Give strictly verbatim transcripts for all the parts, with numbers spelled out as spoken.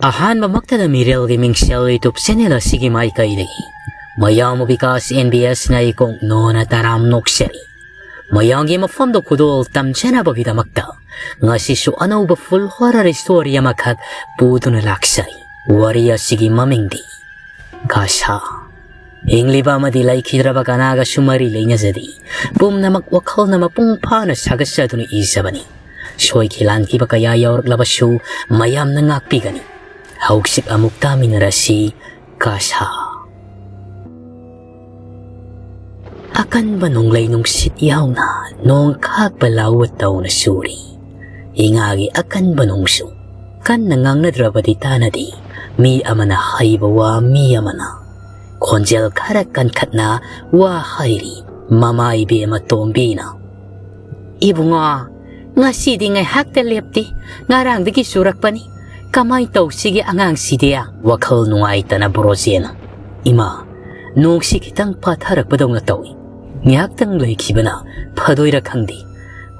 ꯑꯍꯥꯟꯕꯃꯛꯇꯗ ꯃꯤꯔꯦꯜꯒꯤ ꯃꯤꯡꯁꯦꯜ YouTube channel ꯑꯁꯤꯒꯤ ꯃꯥꯏꯀꯩꯗꯒꯤ ꯃꯌꯥꯝꯕꯨ ꯕꯤꯀꯥꯁ NBS ꯅ ꯏꯀꯣꯛ ꯅꯣꯅ ꯇꯔꯥꯝ ꯅꯣꯛꯆꯔꯤ꯫ ꯃꯌꯥꯝꯒꯤ ꯃꯐꯝꯗ ꯈꯨꯗꯣꯜ ꯇꯝꯖꯅꯕꯒꯤꯗꯃꯛꯇ ꯉꯁꯤꯁꯨ ꯑꯅꯧꯕ full horror story ꯑꯃꯈꯛ ꯄꯨꯗꯨꯅ ꯂꯥꯛꯆꯔꯤ꯫ ꯋꯥꯔꯤ ꯑꯁꯤꯒꯤ ꯃꯃꯤꯡꯗꯤ ꯒꯥꯁꯥ꯫ ꯍꯤꯡꯂꯤꯕ ꯑꯃꯗꯤ ꯂꯩꯈꯤꯗ꯭ꯔꯕ ꯀꯅꯥꯒꯁꯨ ꯃꯔꯤ ꯂꯩꯅꯖꯗꯦ꯫ ꯄꯨꯝꯅꯃꯛ ꯋꯥꯈꯜꯅ ꯃꯄꯨꯡ ꯐꯥꯅ ꯁꯥꯒꯠꯆꯗꯨꯅ ꯏꯖꯕꯅꯤ꯫ ꯁꯣꯏꯈꯤ ꯂꯥꯟꯈꯤꯕ ꯀꯌꯥ ꯌꯥꯎꯔꯛꯂꯕꯁꯨ ꯃꯌꯥꯝꯅ ꯉꯥꯛꯄꯤꯒꯅꯤ꯫ ꯍꯧꯖꯤꯛ ꯑꯃꯨꯛ ꯇꯥꯃꯤꯟꯅꯔꯁꯤ ꯒꯥꯁꯥ꯫ ꯑꯀꯟꯕ ꯅꯣꯡꯂꯩ ꯅꯨꯡꯁꯤꯠ ꯌꯥꯎꯅ ꯅꯣꯡ ꯈꯥꯛꯄ ꯂꯥꯎꯕ ꯇꯧꯅ ꯆꯨꯔꯤ꯫ ꯏꯉꯥꯒꯤ ꯑꯀꯟꯕ ꯅꯣꯡꯁꯨ ꯀꯟꯅ ꯉꯥꯡꯅꯗ꯭ꯔꯕꯗꯤ ꯇꯥꯅꯗꯦ꯫ ꯃꯤ ꯑꯃꯅ ꯍꯩꯕ ꯋꯥ, ꯃꯤ ꯑꯃꯅ ꯈꯣꯟꯖꯦꯜ ꯈꯔ ꯀꯟꯈꯠꯅ ꯋꯥ ꯍꯥꯏꯔꯤ ꯃꯃꯥ ꯏꯕꯦꯝꯃ ꯇꯣꯝꯕꯤꯅ꯫ "ꯏꯕꯨꯡꯉꯣ, ꯉꯁꯤꯗꯤ ꯉꯥꯏꯍꯥꯛꯇ ꯂꯦꯞꯇꯦ, ꯉꯔꯥꯡꯗꯒꯤ ꯆꯨꯔꯛꯄꯅꯤ꯫ ꯀꯃꯥꯏ ꯇꯧꯁꯤꯒꯦ ꯑꯉꯥꯡꯁꯤꯗꯤ?" ꯋꯥꯈꯜ ꯅꯨꯡꯉꯥꯏꯇꯅ ꯕ꯭ꯔꯣꯖꯦꯟꯅ, "ꯏꯃꯥ, ꯅꯣꯡꯁꯤ ꯈꯤꯇꯪ ꯄꯥꯊꯔꯛꯄꯗꯧꯅ ꯇꯧꯏ꯫ ꯉꯥꯏꯍꯥꯛꯇꯪ ꯂꯩꯈꯤꯕꯅ ꯐꯗꯣꯏꯔꯥ ꯈꯪꯗꯦ꯫"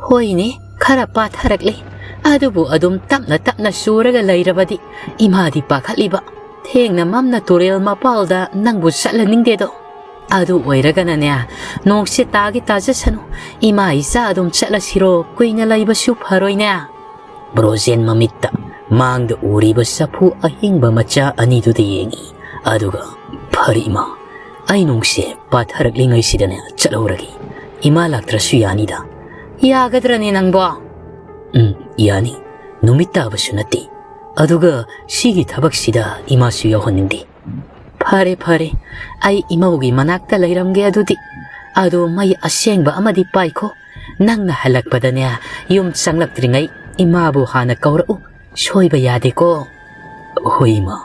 "ꯍꯣꯏꯅꯦ, ꯈꯔ ꯄꯥꯊꯔꯛꯂꯦ꯫ ꯑꯗꯨꯕꯨ ꯑꯗꯨꯝ ꯇꯞꯅ ꯇꯞꯅ ꯆꯨꯔꯒ ꯂꯩꯔꯕꯗꯤ ꯏꯃꯥꯗꯤ ꯄꯥꯈꯠꯂꯤꯕ꯫ ꯊꯦꯡꯅ ꯃꯝꯅ ꯇꯨꯔꯦꯜ ꯃꯄꯥꯜꯗ ꯅꯪꯕꯨ ꯆꯠꯍꯟꯅꯤꯡꯗꯦꯗꯣ꯫ ꯑꯗꯨ ꯑꯣꯏꯔꯒꯅꯅꯦ, ꯅꯣꯡꯁꯦ ꯇꯥꯒꯦ ꯇꯥꯖꯁꯅꯨ꯫ ꯏꯃꯥ ꯏꯆꯥ ꯑꯗꯨꯝ ꯆꯠꯂꯁꯤꯔꯣ? ꯀꯨꯏꯅ ꯂꯩꯕꯁꯨ ꯐꯔꯣꯏꯅꯦ꯫" ꯕ꯭ꯔꯣꯖꯦꯟ ꯃꯃꯤꯠꯇ ꯃꯥꯡꯗ ꯎꯔꯤꯕ ꯆꯐꯨ ꯑꯍꯤꯡꯕ ꯃꯆꯥ ꯑꯅꯤꯗꯨꯗ ꯌꯦꯡꯉꯤ꯫ ꯑꯗꯨꯒ, "ꯐꯔꯦ ꯏꯃꯥ, ꯑꯩ ꯅꯣꯡꯁꯦ ꯄꯥꯊꯔꯛꯂꯤꯉꯩꯁꯤꯗꯅꯦ ꯆꯠꯍꯧꯔꯒꯦ꯫ ꯏꯃꯥ ꯂꯥꯛꯇ꯭ꯔꯁꯨ ꯌꯥꯅꯤꯗ꯫" "ꯌꯥꯒꯗ꯭ꯔꯅꯦ ꯅꯪꯕꯣ?" "ꯎꯝ, ꯌꯥꯅꯤ꯫ ꯅꯨꯃꯤꯠ ꯇꯥꯕꯁꯨ ꯅꯠꯇꯦ꯫ ꯑꯗꯨꯒ ꯁꯤꯒꯤ ꯊꯕꯛꯁꯤꯗ ꯏꯃꯥꯁꯨ ꯌꯥꯎꯍꯟꯅꯤꯡꯗꯦ꯫" "ꯐꯔꯦ, ꯐꯔꯦ꯫ ꯑꯩ ꯏꯃꯧꯒꯤ ꯃꯅꯥꯛꯇ ꯂꯩꯔꯝꯒꯦ ꯑꯗꯨꯗꯤ꯫ ꯑꯗꯣ ꯃꯩ ꯑꯁꯦꯡꯕ ꯑꯃꯗꯤ ꯄꯥꯏꯈꯣ꯫ ꯅꯪꯅ ꯍꯜꯂꯛꯄꯗꯅꯦ, ꯌꯨꯝ ꯆꯪꯂꯛꯇ꯭ꯔꯤꯉꯩ ꯏꯃꯥꯕꯨ ꯍꯥꯟꯅ ꯀꯧꯔꯛꯎ꯫ ꯁꯣꯏꯕ ꯌꯥꯗꯦꯀꯣ꯫" "ꯍꯣꯏ ꯏꯃꯥ,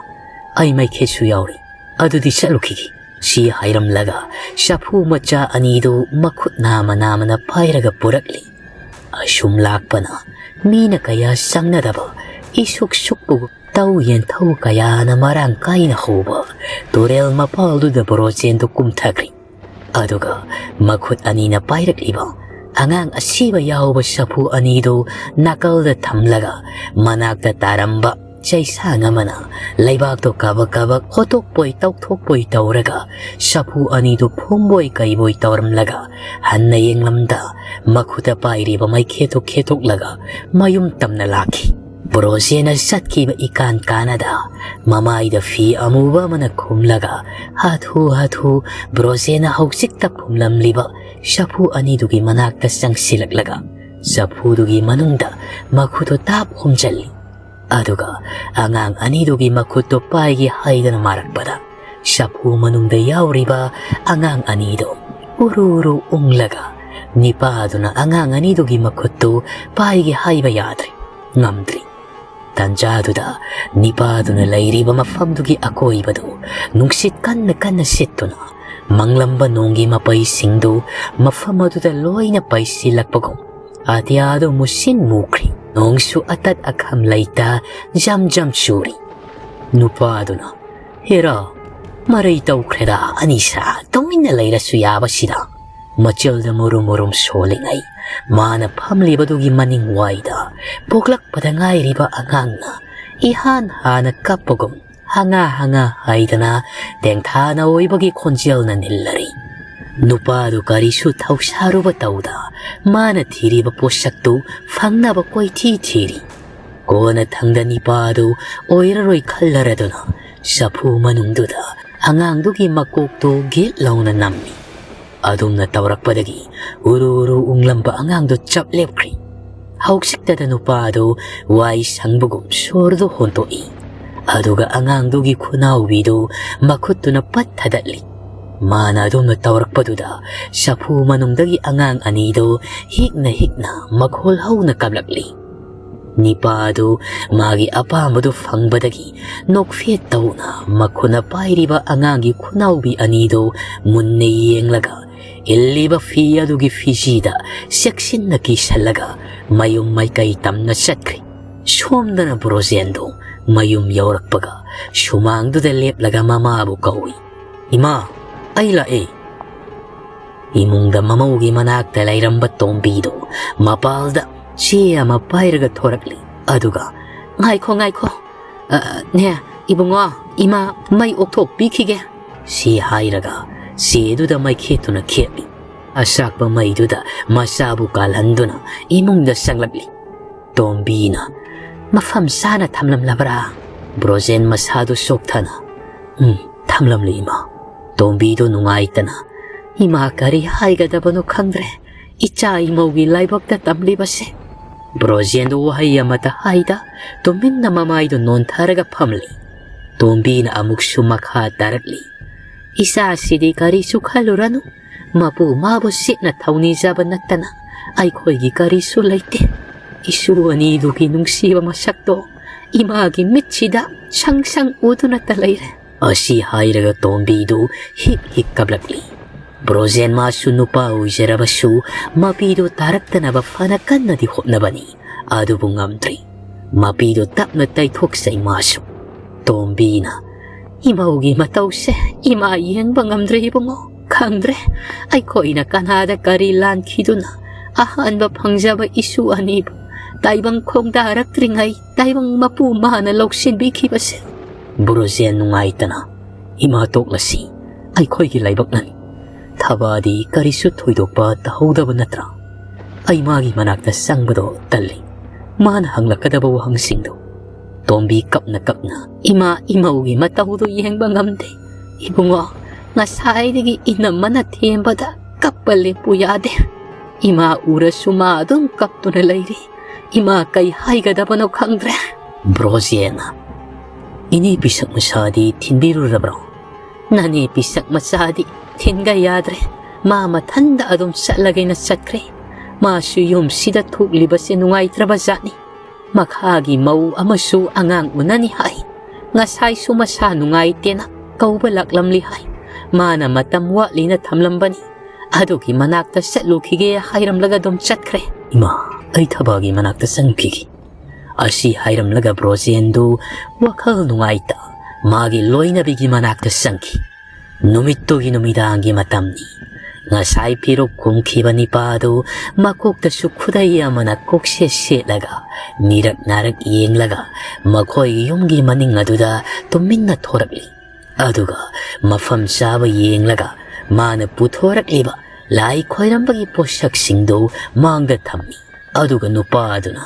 ꯑꯩ ꯃꯩꯈꯦꯠꯁꯨ ꯌꯥꯎꯔꯤ꯫ ꯑꯗꯨꯗꯤ ꯆꯠꯂꯨꯈꯤꯒꯦ꯫" ꯁꯤ ꯍꯥꯏꯔꯝꯂꯒ ꯆꯐꯨ ꯃꯆꯥ ꯑꯅꯤꯗꯨ ꯃꯈꯨꯠ ꯅꯥꯝꯃ ꯅꯥꯝꯃꯅ ꯄꯥꯏꯔꯒ ꯄꯨꯔꯛꯂꯤ꯫ ꯑꯁꯨꯝ ꯂꯥꯛꯄꯅ ꯃꯤꯅ ꯀꯌꯥ ꯆꯪꯅꯗꯕ, ꯏꯁꯨꯛ ꯁꯨꯛꯄꯒꯨꯝ ꯇꯧ ꯌꯦꯟꯊꯧ ꯀꯌꯥꯅ ꯃꯔꯥꯡ ꯀꯥꯏꯅ ꯍꯧꯕ ꯇꯨꯔꯦꯜ ꯃꯄꯥꯜꯗꯨꯗ ꯕꯣꯔꯣꯆꯦꯟꯗꯨ ꯀꯨꯝꯊꯈ꯭ꯔꯤ꯫ ꯑꯗꯨꯒ ꯃꯈꯨꯠ ꯑꯅꯤꯅ ꯄꯥꯏꯔꯛꯂꯤꯕ ꯑꯉꯥꯡ ꯑꯁꯤꯕ ꯌꯥꯎꯕ ꯆꯐꯨ ꯑꯅꯤꯗꯨ ꯅꯥꯀꯜꯗ ꯊꯝꯂꯒ ꯃꯅꯥꯛꯇ ꯇꯥꯔꯝꯕ ꯆꯩꯁꯥꯡ ꯑꯃꯅ ꯂꯩꯕꯥꯛꯇꯣ ꯀꯥꯕꯛ ꯀꯥꯕꯛ ꯍꯣꯠꯇꯣꯛꯄꯣꯏ ꯇꯧꯊꯣꯛꯄꯣꯏ ꯇꯧꯔꯒ ꯁꯥꯐꯨ ꯑꯅꯤꯗꯨ ꯐꯨꯝꯕꯣꯏ ꯀꯩꯕꯣꯏ ꯇꯧꯔꯝꯂꯒ ꯍꯟꯅ ꯌꯦꯡꯂꯝꯗ ꯃꯈꯨꯠꯇ ꯄꯥꯏꯔꯤꯕ ꯃꯩꯈꯦꯠꯇꯨ ꯈꯦꯠꯇꯣꯛꯂꯒ ꯃꯌꯨꯝ ꯇꯝꯅ ꯂꯥꯛꯈꯤ꯫ ꯕ꯭ꯔꯣꯖꯦꯅ ꯆꯠꯈꯤꯕ ꯏꯀꯥꯟ ꯀꯥꯟꯅꯗ ꯃꯃꯥꯏꯗ ꯐꯤ ꯑꯃꯨꯕ ꯑꯃꯅ ꯈꯨꯝꯂꯒ ꯍꯥꯊꯨ ꯍꯥꯊꯨ ꯕ꯭ꯔꯣꯖꯦꯅ ꯍꯧꯖꯤꯛꯇ ꯐꯨꯝꯂꯝꯂꯤꯕ ꯆꯐꯨ ꯑꯅꯤꯗꯨꯒꯤ ꯃꯅꯥꯛꯇ ꯆꯪꯁꯤꯜꯂꯛꯂꯒ ꯆꯐꯨꯗꯨꯒꯤ ꯃꯅꯨꯡꯗ ꯃꯈꯨꯠꯇꯨ ꯇꯥꯞ ꯍꯨꯝꯖꯜꯂꯤ꯫ ꯑꯗꯨꯒ ꯑꯉꯥꯡ ꯑꯅꯤꯗꯨꯒꯤ ꯃꯈꯨꯠꯇꯨ ꯄꯥꯏꯒꯦ ꯍꯥꯏꯗꯅ ꯃꯥꯔꯛꯄꯗ ꯆꯐꯨ ꯃꯅꯨꯡꯗ ꯌꯥꯎꯔꯤꯕ ꯑꯉꯥꯡ ꯑꯅꯤꯗꯨ ꯎꯔꯨ ꯎꯔꯨ ꯎꯪꯂꯒ ꯅꯤꯄꯥꯗꯨꯅ ꯑꯉꯥꯡ ꯑꯅꯤꯗꯨꯒꯤ ꯃꯈꯨꯠꯇꯨ ꯄꯥꯏꯒꯦ ꯍꯥꯏꯕ ꯌꯥꯗ꯭ꯔꯤ, ꯉꯝꯗ꯭ꯔꯤ꯫ ꯇꯟꯖꯥꯗꯨꯗ ꯅꯤꯄꯥꯗꯨꯅ ꯂꯩꯔꯤꯕ ꯃꯐꯝꯗꯨꯒꯤ ꯑꯀꯣꯏꯕꯗꯨ ꯅꯨꯡꯁꯤꯠ ꯀꯟꯅ ꯀꯟꯅ ꯁꯤꯠꯇꯨꯅ ꯃꯪꯂꯝꯕ ꯅꯣꯡꯒꯤ ꯃꯄꯩꯁꯤꯡꯗꯨ ꯃꯐꯝ ꯑꯗꯨꯗ ꯂꯣꯏꯅ ꯄꯩꯁꯤꯜꯂꯛꯄꯒꯨꯝ ꯑꯇꯤꯌꯥꯗꯨ ꯃꯨꯁꯤꯟ ꯃꯨꯈ꯭ꯔꯤ꯫ ꯅꯣꯡꯁꯨ ꯑꯇꯠ ꯑꯈꯝ ꯂꯩꯇ ꯖꯝ ꯖꯝ ꯆꯨꯔꯤ꯫ ꯅꯨꯄꯥꯗꯨꯅ, "ꯍꯦꯔꯥ, ꯃꯔꯩ ꯇꯧꯈ꯭ꯔꯦꯗ ꯑꯅꯤꯁꯥ, ꯇꯨꯃꯤꯟꯅ ꯂꯩꯔꯁꯨ ꯌꯥꯕꯁꯤꯗ"꯫ ꯃꯆꯤꯜꯗ ꯃꯨꯔꯨꯝ ꯃꯨꯔꯨꯝ ꯁꯣꯜꯂꯤꯉꯩ ꯃꯥꯅ ꯐꯝꯂꯤꯕꯗꯨꯒꯤ ꯃꯅꯤꯡ ꯋꯥꯏꯗ ꯄꯣꯛꯂꯛꯄꯗ ꯉꯥꯏꯔꯤꯕ ꯑꯉꯥꯡꯅ ꯏꯍꯥꯟ ꯍꯥꯟꯅ ꯀꯞꯄꯒꯨꯝ ꯍꯉꯥ ꯍꯉꯥ ꯍꯥꯏꯗꯅ ꯇꯦꯡꯊꯥꯅ ꯑꯣꯏꯕꯒꯤ ꯈꯣꯟꯖꯦꯜꯅ ꯅꯤꯜꯂꯔꯤ꯫ ꯅꯨꯄꯥꯗꯨ ꯀꯔꯤꯁꯨ ꯊꯧꯁꯥꯔꯨꯕ ꯇꯧꯗ ꯃꯥꯅ ꯊꯤꯔꯤꯕ ꯄꯣꯠꯁꯛꯇꯨ ꯐꯪꯅꯕ ꯀꯣꯏꯊꯤ ꯊꯤꯔꯤ꯫ ꯀꯣꯟꯅꯊꯪꯗ ꯅꯤꯄꯥꯗꯨ ꯑꯣꯏꯔꯔꯣꯏ ꯈꯜꯂꯔꯗꯨꯅ ꯆꯐꯨ ꯃꯅꯨꯡꯗꯨꯗ ꯑꯉꯥꯡꯗꯨꯒꯤ ꯃꯀꯣꯛꯇꯨ ꯒꯤꯠ ꯂꯥꯎꯅ ꯅꯝꯃꯤ꯫ ꯑꯗꯨꯝꯅ ꯇꯧꯔꯛꯄꯗꯒꯤ ꯎꯔꯨ ꯎꯔꯨ ꯎꯪꯂꯝꯕ ꯑꯉꯥꯡꯗꯨ ꯆꯞ ꯂꯦꯞꯈ꯭ꯔꯤ꯫ ꯍꯧꯖꯤꯛꯇꯗ ꯅꯨꯄꯥꯗꯨ ꯋꯥꯏ ꯁꯪꯕꯒꯨꯝ ꯁꯣꯔꯗꯨ ꯍꯣꯟꯗꯣꯛꯏ꯫ ꯑꯗꯨꯒ ꯑꯉꯥꯡꯗꯨꯒꯤ ꯈꯨꯅꯥꯎꯕꯤꯗꯨ ꯃꯈꯨꯠꯇꯨꯅ ꯄꯠ ꯊꯥꯗꯠꯂꯤ꯫ ꯃꯥꯅ ꯑꯗꯨꯝꯅ ꯇꯧꯔꯛꯄꯗꯨꯗ ꯆꯐꯨ ꯃꯅꯨꯡꯗꯒꯤ ꯑꯉꯥꯡ ꯑꯅꯤꯗꯨ ꯍꯤꯛꯅ ꯍꯤꯛꯅ ꯃꯈꯣꯜ ꯍꯧꯅ ꯀꯞꯂꯛꯂꯤ꯫ ꯅꯤꯄꯥ ꯑꯗꯨ ꯃꯥꯒꯤ ꯑꯄꯥꯝꯕꯗꯨ ꯐꯪꯕꯗꯒꯤ ꯅꯣꯛꯐꯦꯠ ꯇꯧꯅ ꯃꯈꯨꯠꯅ ꯄꯥꯏꯔꯤꯕ ꯑꯉꯥꯡꯒꯤ ꯈꯨꯅꯥꯎꯕꯤ ꯑꯅꯤꯗꯨ ꯃꯨꯟꯅ ꯌꯦꯡꯂꯒ ꯏꯜꯂꯤꯕ ꯐꯤ ꯑꯗꯨꯒꯤ ꯐꯤꯖꯤꯗ ꯆꯦꯛꯁꯤꯟꯅ ꯀꯤꯁꯜꯂꯒ ꯃꯌꯨꯝ ꯃꯥꯏꯀꯩ ꯇꯝꯅ ꯆꯠꯈ꯭ꯔꯤ꯫ ꯁꯣꯝꯗꯅ ꯕ꯭ꯔꯣꯖꯦꯟꯗꯨ ꯃꯌꯨꯝ ꯌꯧꯔꯛꯄꯒ ꯁꯨꯃꯥꯡꯗꯨꯗ ꯂꯦꯞꯂꯒ ꯃꯃꯥꯕꯨ ꯀꯧꯏ꯫ "ꯏꯃꯥ, ꯑꯩ ꯂꯥꯛꯑꯦ!" ꯏꯃꯨꯡꯗ ꯃꯃꯧꯒꯤ ꯃꯅꯥꯛꯇ ꯂꯩꯔꯝꯕ ꯇꯣꯝꯕꯤꯗꯨ ꯃꯄꯥꯜꯗ ꯆꯦ ꯑꯃ ꯄꯥꯏꯔꯒ ꯊꯣꯔꯛꯂꯤ꯫ ꯑꯗꯨꯒ, "ꯉꯥꯏꯈꯣ, ꯉꯥꯏꯈꯣ, "ꯑ, ꯅꯦ, ꯏꯕꯨꯡꯉꯣ, ꯏꯃꯥ ꯃꯩ ꯑꯣꯛꯊꯣꯛꯄꯤꯈꯤꯒꯦ," ꯁꯤ ꯍꯥꯏꯔꯒ ꯆꯦꯗꯨꯗ ꯃꯩꯈꯦꯠꯇꯨꯅ ꯈꯦꯠꯂꯤ꯫ ꯑꯁꯥꯛꯄ ꯃꯩꯗꯨꯗ ꯃꯆꯥꯕꯨ ꯀꯥꯜꯍꯟꯗꯨꯅ ꯏꯃꯨꯡꯗ ꯆꯪꯂꯛꯂꯤ꯫ ꯇꯣꯝꯕꯤꯅ, "ꯃꯐꯝ ꯆꯥꯅ ꯊꯝꯂꯝꯂꯕ꯭ꯔꯥ?" ꯕ꯭ꯔꯣꯖꯦꯟ ꯃꯁꯥꯗꯨ ꯆꯣꯛꯊꯅ, "ꯎꯝ, ꯊꯝꯂꯝꯂꯤ, ꯏꯃꯥ꯫" ꯇꯣꯝꯕꯤꯗꯨ ꯅꯨꯡꯉꯥꯏꯇꯅ, "ꯏꯃꯥ, ꯀꯔꯤ ꯍꯥꯏꯒꯗꯕꯅꯣ ꯈꯪꯗ꯭ꯔꯦ꯫ ꯏꯆꯥ ꯏꯃꯧꯒꯤ ꯂꯥꯏꯕꯛꯇ ꯇꯝꯂꯤꯕꯁꯦ꯫" ꯕ꯭ꯔꯣꯖꯦꯟꯗꯨ ꯋꯥꯍꯩ ꯑꯃꯠꯇ ꯍꯥꯏꯗ ꯇꯨꯃꯤꯟꯅ ꯃꯃꯥꯏꯗꯨ ꯅꯣꯟꯊꯔꯒ ꯐꯝꯂꯤ꯫ ꯇꯣꯝꯕꯤꯅ ꯑꯃꯨꯛꯁꯨ ꯃꯈꯥ ꯇꯥꯔꯛꯂꯤ, "ꯏꯆꯥꯁꯤꯗꯤ ꯀꯔꯤꯁꯨ ꯈꯜꯂꯨꯔꯅꯨ꯫ ꯃꯄꯨ ꯃꯥꯕꯨ ꯆꯦꯠꯅ ꯊꯧꯅꯤꯖꯕ ꯅꯠꯇꯅ ꯑꯩꯈꯣꯏꯒꯤ ꯀꯔꯤꯁꯨ ꯂꯩꯇꯦ꯫ ꯏꯁꯨ ꯑꯅꯤꯗꯨꯒꯤ ꯅꯨꯡꯁꯤꯕ ꯃꯁꯛꯇꯣ ꯏꯃꯥꯒꯤ ꯃꯤꯠꯁꯤꯗ ꯁꯪ ꯁꯪ ꯎꯗꯨꯅꯇ ꯂꯩꯔꯦ꯫" ꯑꯁꯤ ꯍꯥꯏꯔꯒ ꯇꯣꯝꯕꯤꯗꯨ ꯍꯤꯛ ꯍꯤꯛ ꯀꯞꯂꯛꯂꯤ꯫ ꯕ꯭ꯔꯣꯖꯦꯟ ꯃꯥꯁꯨ ꯅꯨꯄꯥ ꯑꯣꯏꯖꯔꯕꯁꯨ ꯃꯄꯤꯗꯨ ꯇꯥꯔꯛꯇꯅꯕ ꯐꯅ ꯀꯟꯅꯗꯤ ꯍꯣꯠꯅꯕꯅꯤ, ꯑꯗꯨꯕꯨ ꯉꯝꯗ꯭ꯔꯤ꯫ ꯃꯄꯤꯗꯨ ꯇꯞꯅ ꯇꯩꯊꯣꯛꯆꯩ ꯃꯥꯁꯨ꯫ ꯇꯣꯝꯕꯤꯅ, "ꯏꯃꯧꯒꯤ ꯃꯇꯧꯁꯦ ꯏꯃꯥ ꯌꯦꯡꯕ ꯉꯝꯗ꯭ꯔꯦ ꯏꯕꯨꯡꯉꯣ꯫ ꯈꯪꯗ꯭ꯔꯦ ꯑꯩꯈꯣꯏꯅ ꯀꯅꯥꯗ ꯀꯔꯤ ꯂꯥꯟꯈꯤꯗꯨꯅ ꯑꯍꯥꯟꯕ ꯐꯪꯖꯕ ꯏꯁꯨ ꯑꯅꯤꯕꯨ ꯇꯥꯏꯕꯪ ꯈꯣꯡꯗꯥꯔꯛꯇ꯭ꯔꯤꯉꯩ ꯇꯥꯏꯕꯪ ꯃꯄꯨ ꯃꯥꯅ ꯂꯧꯁꯤꯟꯕꯤꯈꯤꯕꯁꯦ꯫" ꯕ꯭ꯔꯣꯖꯦꯟ ꯅꯨꯡꯉꯥꯏꯇꯅ, "ꯏꯃꯥ ꯇꯣꯛꯂꯁꯤ, ꯑꯩꯈꯣꯏꯒꯤ ꯂꯥꯏꯕꯛꯅꯅꯤ꯫ ꯊꯕꯥꯗꯤ ꯀꯔꯤꯁꯨ ꯊꯣꯏꯗꯣꯛꯄ ꯇꯧꯍꯧꯗꯕ ꯅꯠꯇ꯭ꯔꯥ? ꯑꯩ ꯃꯥꯒꯤ ꯃꯅꯥꯛꯇ ꯆꯪꯕꯗꯣ ꯇꯜꯂꯤ, ꯃꯥꯅ ꯍꯪꯂꯛꯀꯗꯕ ꯋꯥꯍꯪꯁꯤꯡꯗꯣ꯫" ꯇꯣꯝꯕꯤ ꯀꯞꯅ ꯀꯞꯅ, "ꯏꯃꯥ ꯏꯃꯧꯒꯤ ꯃꯇꯧꯗꯨ ꯌꯦꯡꯕ ꯉꯝꯗꯦ ꯏꯕꯨꯡꯉꯣ꯫ ꯉꯁꯥꯏꯗꯒꯤ ꯏꯅꯝꯃꯅ ꯊꯦꯝꯕꯗ ꯀꯞꯄ ꯂꯦꯞꯄꯨ ꯌꯥꯗꯦ꯫ ꯏꯃꯥ ꯎꯔꯁꯨ ꯃꯥ ꯑꯗꯨꯝ ꯀꯞꯇꯨꯅ ꯂꯩꯔꯤ꯫ ꯏꯃꯥ ꯀꯩ ꯍꯥꯏꯒꯗꯕꯅꯣ ꯈꯪꯗ꯭ꯔꯦ꯫" ꯕ꯭ꯔꯣꯖꯦꯟꯅ, "ꯏꯅꯦ ꯄꯤꯁꯛ ꯃꯆꯥꯗꯤ ꯊꯤꯟꯕꯤꯔꯨꯔꯕ꯭ꯔꯣ?" "ꯅꯅꯦ ꯄꯤꯁꯛ ꯃꯆꯥꯗꯤ ꯊꯤꯟꯒ ꯌꯥꯗ꯭ꯔꯦ꯫ ꯃꯥ ꯃꯊꯟꯗ ꯑꯗꯨꯝ ꯆꯠꯂꯒꯦꯅ ꯆꯠꯈ꯭ꯔꯦ꯫ ꯃꯥꯁꯨ ꯌꯨꯝꯁꯤꯗ ꯊꯣꯛꯂꯤꯕꯁꯦ ꯅꯨꯡꯉꯥꯏꯇ꯭ꯔꯕ ꯖꯥꯠꯅꯤ꯫ ꯃꯈꯥꯒꯤ ꯃꯧ ꯑꯃꯁꯨ ꯑꯉꯥꯡ ꯎꯅꯅꯤ ꯍꯥꯏ꯫ ꯉꯁꯥꯏꯁꯨ ꯃꯁꯥ ꯅꯨꯡꯉꯥꯏꯇꯦꯅ ꯀꯧꯕ ꯂꯥꯛꯂꯝꯂꯤ ꯍꯥꯏ꯫ ꯃꯥꯅ ꯃꯇꯝ ꯋꯥꯠꯂꯤꯅ ꯊꯝꯂꯝꯕꯅꯤ꯫ ꯑꯗꯨꯒꯤ ꯃꯅꯥꯛꯇ ꯆꯠꯂꯨꯈꯤꯒꯦ ꯍꯥꯏꯔꯝꯂꯒ ꯑꯗꯨꯝ ꯆꯠꯈ꯭ꯔꯦ꯫" "ꯏꯃꯥ, ꯑꯩ ꯊꯕꯥꯒꯤ ꯃꯅꯥꯛꯇ ꯆꯪꯈꯤꯒꯦ꯫" ꯑꯁꯤ ꯍꯥꯏꯔꯝꯂꯒ ꯕ꯭ꯔꯣꯖꯦꯟꯗꯨ ꯋꯥꯈꯜ ꯅꯨꯡꯉꯥꯏꯇ ꯃꯥꯒꯤ ꯂꯣꯏꯅꯕꯤꯒꯤ ꯃꯅꯥꯛꯇ ꯆꯪꯈꯤ꯫ ꯅꯨꯃꯤꯠꯇꯨꯒꯤ ꯅꯨꯃꯤꯗꯥꯡꯒꯤ ꯃꯇꯝꯅꯤ꯫ ꯉꯁꯥꯏ ꯐꯤꯔꯨꯛ ꯈꯨꯝꯈꯤꯕ ꯅꯤꯄꯥꯗꯨ ꯃꯀꯣꯛꯇꯁꯨ ꯈꯨꯗꯩ ꯑꯃꯅ ꯀꯣꯛꯁꯦꯠ ꯁꯦꯠꯂꯒ, ꯅꯤꯔꯛ ꯅꯥꯔꯛ ꯌꯦꯡꯂꯒ, ꯃꯈꯣꯏꯒꯤ ꯌꯨꯝꯒꯤ ꯃꯅꯤꯡ ꯑꯗꯨꯗ ꯇꯨꯃꯤꯟꯅ ꯊꯣꯔꯛꯂꯤ꯫ ꯑꯗꯨꯒ ꯃꯐꯝ ꯆꯥꯕ ꯌꯦꯡꯂꯒ ꯃꯥꯅ ꯄꯨꯊꯣꯔꯛꯂꯤꯕ ꯂꯥꯏ ꯈꯣꯏꯔꯝꯕꯒꯤ ꯄꯣꯠꯁꯛꯁꯤꯡꯗꯨ ꯃꯥꯡꯗ ꯊꯝꯃꯤ꯫ ꯑꯗꯨꯒ ꯅꯨꯄꯥ ꯑꯗꯨꯅ,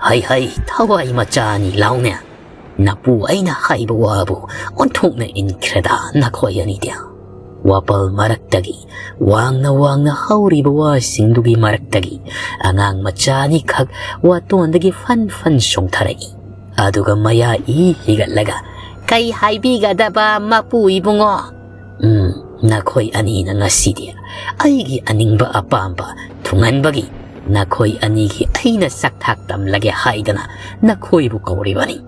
"ꯍꯩ ꯍꯩ, ꯊꯋꯥꯏ ꯃꯆꯥꯅꯤ, ꯂꯥꯎꯅꯦ꯫ ꯅꯄꯨ ꯑꯩꯅ ꯍꯥꯏꯕ ꯋꯥꯕꯨ ꯑꯣꯟꯊꯣꯛꯅ ꯏꯟꯈ꯭ꯔꯦꯗ ꯅꯈꯣꯏ ꯑꯅꯤꯗꯤ꯫" ꯋꯥꯄꯜ ꯃꯔꯛꯇꯒꯤ, ꯋꯥꯡꯅ ꯋꯥꯡꯅ ꯍꯧꯔꯤꯕ ꯋꯥꯁꯤꯡꯗꯨꯒꯤ ꯃꯔꯛꯇꯒꯤ ꯑꯉꯥꯡ ꯃꯆꯥ ꯑꯅꯤꯈꯛ ꯋꯥꯇꯣꯟꯗꯒꯤ ꯐꯟ ꯐꯟ ꯆꯣꯡꯊꯔꯛꯏ꯫ ꯑꯗꯨꯒ ꯃꯌꯥ ꯏ ꯍꯤꯒꯠꯂꯒ, "ꯀꯩ ꯍꯥꯏꯕꯤꯒꯗꯕ, ꯃꯄꯨ ꯏꯕꯨꯡꯉꯣ?" "ꯎꯝ, ꯅꯈꯣꯏ ꯑꯅꯤꯅ ꯉꯁꯤꯗꯤ ꯑꯩꯒꯤ ꯑꯅꯤꯡꯕ ꯑꯄꯥꯝꯕ ꯊꯨꯡꯍꯟꯕꯒꯤ ꯅꯈꯣꯏ ꯑꯅꯤꯒꯤ ꯑꯩꯅ ꯆꯥꯛꯊꯥꯛ ꯇꯝꯂꯒꯦ ꯍꯥꯏꯗꯅ ꯅꯈꯣꯏꯕꯨ ꯀꯧꯔꯤꯕꯅꯤ꯫"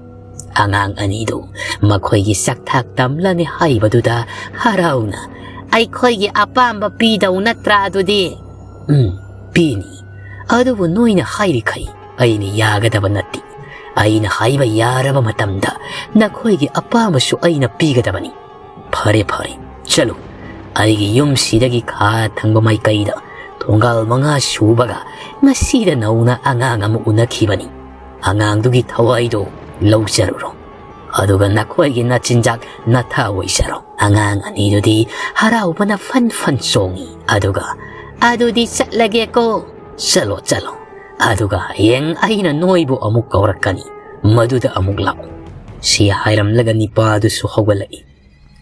ꯑꯉꯥꯡ ꯑꯅꯤꯗꯨ ꯃꯈꯣꯏꯒꯤ ꯆꯥꯛꯊꯥꯛ ꯇꯝꯂꯅꯤ ꯍꯥꯏꯕꯗꯨꯗ ꯍꯔꯥꯎꯅ, "ꯑꯩꯈꯣꯏꯒꯤ ꯑꯄꯥꯝꯕ ꯄꯤꯗꯧ ꯅꯠꯇ꯭ꯔꯥ ꯑꯗꯨꯗꯤ?" "ꯎꯝ, ꯄꯤꯅꯤ꯫ ꯑꯗꯨꯕꯨ ꯅꯣꯏꯅ ꯍꯥꯏꯔꯤꯈꯩ ꯑꯩꯅ ꯌꯥꯒꯗꯕ ꯅꯠꯇꯦ꯫ ꯑꯩꯅ ꯍꯥꯏꯕ ꯌꯥꯔꯕ ꯃꯇꯝꯗ ꯅꯈꯣꯏꯒꯤ ꯑꯄꯥꯝꯕꯁꯨ ꯑꯩꯅ ꯄꯤꯒꯗꯕꯅꯤ꯫" "ꯐꯔꯦ, ꯐꯔꯦ, ꯆꯠꯂꯨ꯫ ꯑꯩꯒꯤ ꯌꯨꯝꯁꯤꯗꯒꯤ ꯈꯥ ꯊꯪꯕ ꯃꯥꯏꯀꯩꯗ ꯊꯣꯡꯒꯥꯜ ꯃꯉꯥ ꯁꯨꯕꯒ ꯉꯁꯤꯗ ꯅꯧꯅ ꯑꯉꯥꯡ ꯑꯃ ꯎꯅꯈꯤꯕꯅꯤ꯫ ꯑꯉꯥꯡꯗꯨꯒꯤ ꯊꯋꯥꯏꯗꯨ ꯂꯧꯖꯔꯨꯔꯣ꯫ ꯑꯗꯨꯒ ꯅꯈꯣꯏꯒꯤ ꯅꯆꯤꯟꯖꯥꯛ ꯅꯊꯥ ꯑꯣꯏꯖꯔꯣ꯫" ꯑꯉꯥꯡ ꯑꯅꯤꯗꯨꯗꯤ ꯍꯔꯥꯎꯕꯅ ꯐꯟ ꯐꯟ ꯆꯣꯡꯉꯤ꯫ ꯑꯗꯨꯒ, "ꯑꯗꯨꯗꯤ ꯆꯠꯂꯒꯦꯀꯣ꯫" "ꯆꯠꯂꯣ, ꯆꯠꯂꯣ꯫ ꯑꯗꯨꯒ ꯍꯌꯦꯡ ꯑꯩꯅ ꯅꯣꯏꯕꯨ ꯑꯃꯨꯛ ꯀꯧꯔꯛꯀꯅꯤ꯫ ꯃꯗꯨꯗ ꯑꯃꯨꯛ ꯂꯥꯛꯎ꯫" ꯁꯤ ꯍꯥꯏꯔꯝꯂꯒ ꯅꯤꯄꯥꯗꯨꯁꯨ ꯍꯧꯒꯠꯂꯛꯏ꯫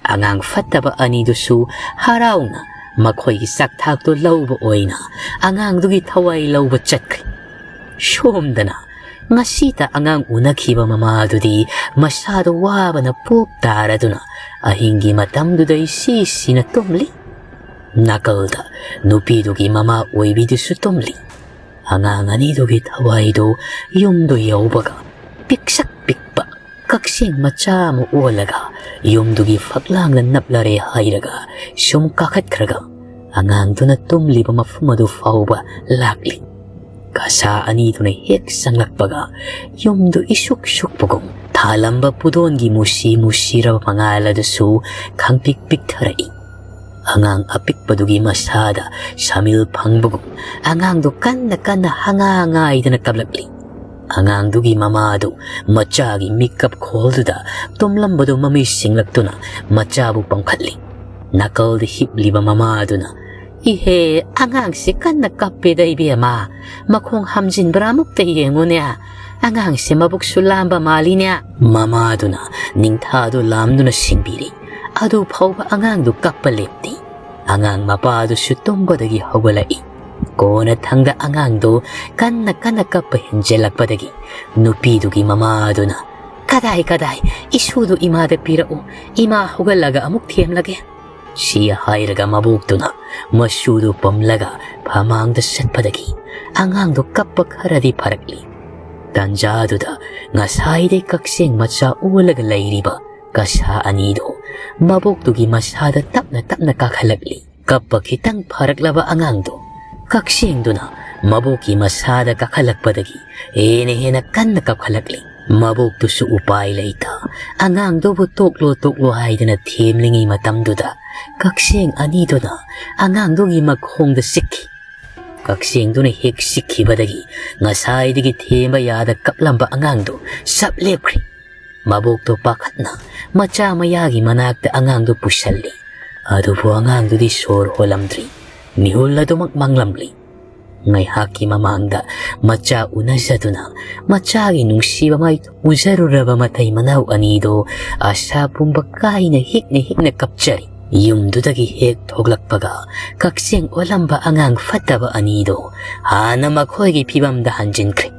ꯑꯉꯥꯡ ꯐꯠꯇꯕ ꯑꯅꯤꯗꯨꯁꯨ ꯍꯔꯥꯎꯅ ꯃꯈꯣꯏꯒꯤ ꯆꯥꯛꯊꯥꯛꯇꯨ ꯂꯧꯕ ꯑꯣꯏꯅ ꯑꯉꯥꯡꯗꯨꯒꯤ ꯊꯋꯥꯏ ꯂꯧꯕ ꯆꯠꯈ꯭ꯔꯦ꯫ ꯁꯣꯝꯗꯅ ꯉꯁꯤꯇ ꯑꯉꯥꯡ ꯎꯅꯈꯤꯕ ꯃꯃꯥꯗꯨꯗꯤ ꯃꯁꯥꯗꯣ ꯋꯥꯕꯅ ꯄꯣꯞ ꯇꯥꯔꯗꯨꯅ ꯑꯍꯤꯡꯒꯤ ꯃꯇꯝꯗꯨꯗ ꯏꯁꯤ ꯁꯤꯅ ꯇꯨꯝꯂꯤ꯫ ꯅꯥꯀꯜꯗ ꯅꯨꯄꯤꯗꯨꯒꯤ ꯃꯃꯥ ꯑꯣꯏꯕꯤꯗꯨꯁꯨ ꯇꯨꯝꯂꯤ꯫ ꯑꯉꯥꯡ ꯑꯅꯤꯗꯨꯒꯤ ꯊꯋꯥꯏꯗꯨ ꯌꯨꯝꯗꯨ ꯌꯧꯕꯒ ꯄꯤꯛꯁꯛ ꯄꯤꯛꯄ ꯀꯛꯆꯦꯡ ꯃꯆꯥ ꯑꯃ ꯑꯣꯜꯂꯒ ꯌꯨꯝꯗꯨꯒꯤ ꯐꯛꯂꯥꯡꯗ ꯅꯞꯂꯔꯦ ꯍꯥꯏꯔꯒ ꯁꯨꯝ ꯀꯥꯈꯠꯈ꯭ꯔꯒ ꯑꯉꯥꯡꯗꯨꯅ ꯇꯨꯝꯂꯤꯕ ꯃꯐꯝ ꯑꯗꯨ ꯐꯥꯎꯕ ꯂꯥꯛꯂꯤ꯫ ꯀꯁꯥ ꯑꯅꯤꯗꯨꯅ ꯍꯦꯛ ꯆꯪꯂꯛꯄꯒ ꯌꯨꯝꯗꯨ ꯏꯁꯨꯛ ꯁꯨꯛꯄꯒꯨꯝ ꯊꯥꯂꯝꯕ ꯄꯨꯗꯣꯟꯒꯤ ꯃꯨꯁꯤ ꯃꯨꯁꯤꯔꯕ ꯃꯉꯥꯜ ꯑꯗꯨꯁꯨ ꯈꯪꯄꯤꯛ ꯄꯤꯛꯊꯔꯛꯏ꯫ ꯑꯉꯥꯡ ꯑꯄꯤꯛꯄꯗꯨꯒꯤ ꯃꯁꯥꯗ ꯁꯃꯤꯜ ꯐꯪꯕꯒꯨꯝ ꯑꯉꯥꯡꯗꯨ ꯀꯟꯅ ꯀꯟꯅ ꯍꯉꯥ ꯉꯥꯏꯗꯅ ꯀꯞꯂꯛꯂꯤ꯫ ꯑꯉꯥꯡꯗꯨꯒꯤ ꯃꯃꯥꯗꯨ ꯃꯆꯥꯒꯤ ꯃꯤꯀꯞ ꯈꯣꯜꯗꯨꯗ ꯇꯨꯝꯂꯝꯕꯗꯨ ꯃꯃꯤꯠ ꯁꯤꯡꯂꯛꯇꯨꯅ ꯃꯆꯥꯕꯨ ꯄꯝꯈꯠꯂꯤ꯫ ꯅꯥꯀꯜꯗ ꯍꯤꯞꯂꯤꯕ ꯃꯃꯥꯗꯨꯅ, "ꯏꯍꯦ, ꯑꯉꯥꯡꯁꯤ ꯀꯟꯅ ꯀꯞꯄꯦꯗ ꯏꯕꯦꯝꯃ꯫ ꯃꯈꯣꯡ ꯍꯝꯖꯤꯟꯕ꯭ꯔꯥ ꯑꯃꯨꯛꯇ ꯌꯦꯡꯉꯨꯅꯦ꯫ ꯑꯉꯥꯡꯁꯦ ꯃꯕꯨꯛꯁꯨ ꯂꯥꯝꯕ ꯃꯥꯜꯂꯤꯅꯦ꯫" ꯃꯃꯥꯗꯨꯅ ꯅꯤꯡꯊꯥꯗꯨ ꯂꯥꯝꯗꯨꯅ ꯁꯤꯡꯕꯤꯔꯤ꯫ ꯑꯗꯨ ꯐꯥꯎꯕ ꯑꯉꯥꯡꯗꯨ ꯀꯞꯄ ꯂꯦꯞꯇꯦ꯫ ꯑꯉꯥꯡ ꯃꯄꯥꯗꯨꯁꯨ ꯇꯨꯝꯕꯗꯒꯤ ꯍꯧꯒꯠꯂꯛꯏ꯫ ꯀꯣꯟꯅꯊꯪꯗ ꯑꯉꯥꯡꯗꯨ ꯀꯟꯅ ꯀꯟꯅ ꯀꯞꯄ ꯍꯦꯟꯖꯜꯂꯛꯄꯗꯒꯤ ꯅꯨꯄꯤꯗꯨꯒꯤ ꯃꯃꯥꯗꯨꯅ, "ꯀꯗꯥꯏ, ꯀꯗꯥꯏ? ꯏꯁꯨꯗꯨ ꯏꯃꯥꯗ ꯄꯤꯔꯛꯎ꯫ ꯏꯃꯥ ꯍꯧꯒꯠꯂꯒ ꯑꯃꯨꯛ ꯊꯦꯝꯂꯒꯦ꯫" ꯁꯤ ꯍꯥꯏꯔꯒ ꯃꯕꯣꯛꯇꯨꯅ ꯃꯁꯨꯗꯨ ꯄꯝꯂꯒ ꯐꯃꯥꯡꯗ ꯆꯠꯄꯗꯒꯤ ꯑꯉꯥꯡꯗꯨ ꯀꯞꯄ ꯈꯔꯗꯤ ꯐꯔꯛꯂꯤ꯫ ꯇꯟꯖꯥꯗꯨꯗ ꯉꯁꯥꯏꯗꯩ ꯀꯛꯆꯦꯡ ꯃꯆꯥ ꯑꯣꯜꯂꯒ ꯂꯩꯔꯤꯕ ꯀꯁꯥ ꯑꯅꯤꯗꯨ ꯃꯕꯣꯛꯇꯨꯒꯤ ꯃꯁꯥꯗ ꯇꯞꯅ ꯇꯞꯅ ꯀꯥꯈꯠꯂꯛꯂꯤ꯫ ꯀꯞꯄ ꯈꯤꯇꯪ ꯐꯔꯛꯂꯕ ꯑꯉꯥꯡꯗꯨ ꯀꯛꯆꯦꯡꯗꯨꯅ ꯃꯕꯣꯛꯀꯤ ꯃꯁꯥꯗ ꯀꯥꯈꯠꯂꯛꯄꯗꯒꯤ ꯍꯦꯟꯅ ꯍꯦꯟꯅ ꯀꯟꯅ ꯀꯞꯈꯠꯂꯛꯂꯤ꯫ ꯃꯕꯣꯛꯇꯨꯁꯨ ꯎꯄꯥꯏ ꯂꯩꯇ ꯑꯉꯥꯡꯗꯨꯕꯨ ꯇꯣꯛꯂꯣ ꯇꯣꯛꯂꯣ ꯍꯥꯏꯗꯅ ꯊꯦꯝꯂꯤꯉꯩ ꯃꯇꯝꯗꯨꯗ ꯀꯛꯆꯦꯡ ꯑꯅꯤꯗꯨꯅ ꯑꯉꯥꯡꯗꯨꯒꯤ ꯃꯈꯣꯡꯗ ꯆꯤꯛꯈꯤ꯫ ꯀꯛꯆꯦꯡꯗꯨꯅ ꯍꯦꯛ ꯆꯤꯛꯈꯤꯕꯗꯒꯤ ꯉꯁꯥꯏꯗꯒꯤ ꯊꯦꯝꯕ ꯌꯥꯗ ꯀꯞꯂꯝꯕ ꯑꯉꯥꯡꯗꯨ ꯆꯞ ꯂꯦꯞꯈ꯭ꯔꯦ꯫ ꯃꯕꯣꯛꯇꯣ ꯄꯥꯈꯠꯅ ꯃꯆꯥ ꯃꯌꯥꯒꯤ ꯃꯅꯥꯛꯇ ꯑꯉꯥꯡꯗꯨ ꯄꯨꯁꯜꯂꯤ꯫ ꯑꯗꯨꯕꯨ ꯑꯉꯥꯡꯗꯨꯗꯤ ꯁꯣꯔ ꯍꯣꯜꯂꯝꯗ꯭ꯔꯤ꯫ ꯃꯤꯍꯨꯜ ꯑꯗꯨꯃꯛ ꯃꯥꯡꯂꯝꯂꯤ꯫ ꯉꯥꯏꯍꯥꯛꯀꯤ ꯃꯃꯥꯡꯗ ꯃꯆꯥ ꯎꯅꯖꯗꯨꯅ ꯃꯆꯥꯒꯤ ꯅꯨꯡꯁꯤꯕ ꯃꯥꯏ ꯎꯖꯔꯨꯔꯕ ꯃꯇꯩ ꯃꯅꯥꯎ ꯑꯅꯤꯗꯣ ꯑꯁꯥ ꯄꯨꯝꯕ ꯀꯥꯏꯅ ꯍꯤꯛꯅ ꯍꯤꯛꯅ ꯀꯞꯆꯔꯤ꯫ ꯌꯨꯝꯗꯨꯗꯒꯤ ꯍꯦꯛ ꯊꯣꯛꯂꯛꯄꯒ ꯀꯛꯆꯦꯡ ꯑꯣꯜꯂꯝꯕ ꯑꯉꯥꯡ ꯐꯠꯇꯕ ꯑꯅꯤꯗꯣ ꯍꯥꯟꯅ ꯃꯈꯣꯏꯒꯤ ꯐꯤꯕꯝꯗ ꯍꯟꯖꯤꯟꯈ꯭ꯔꯦ꯫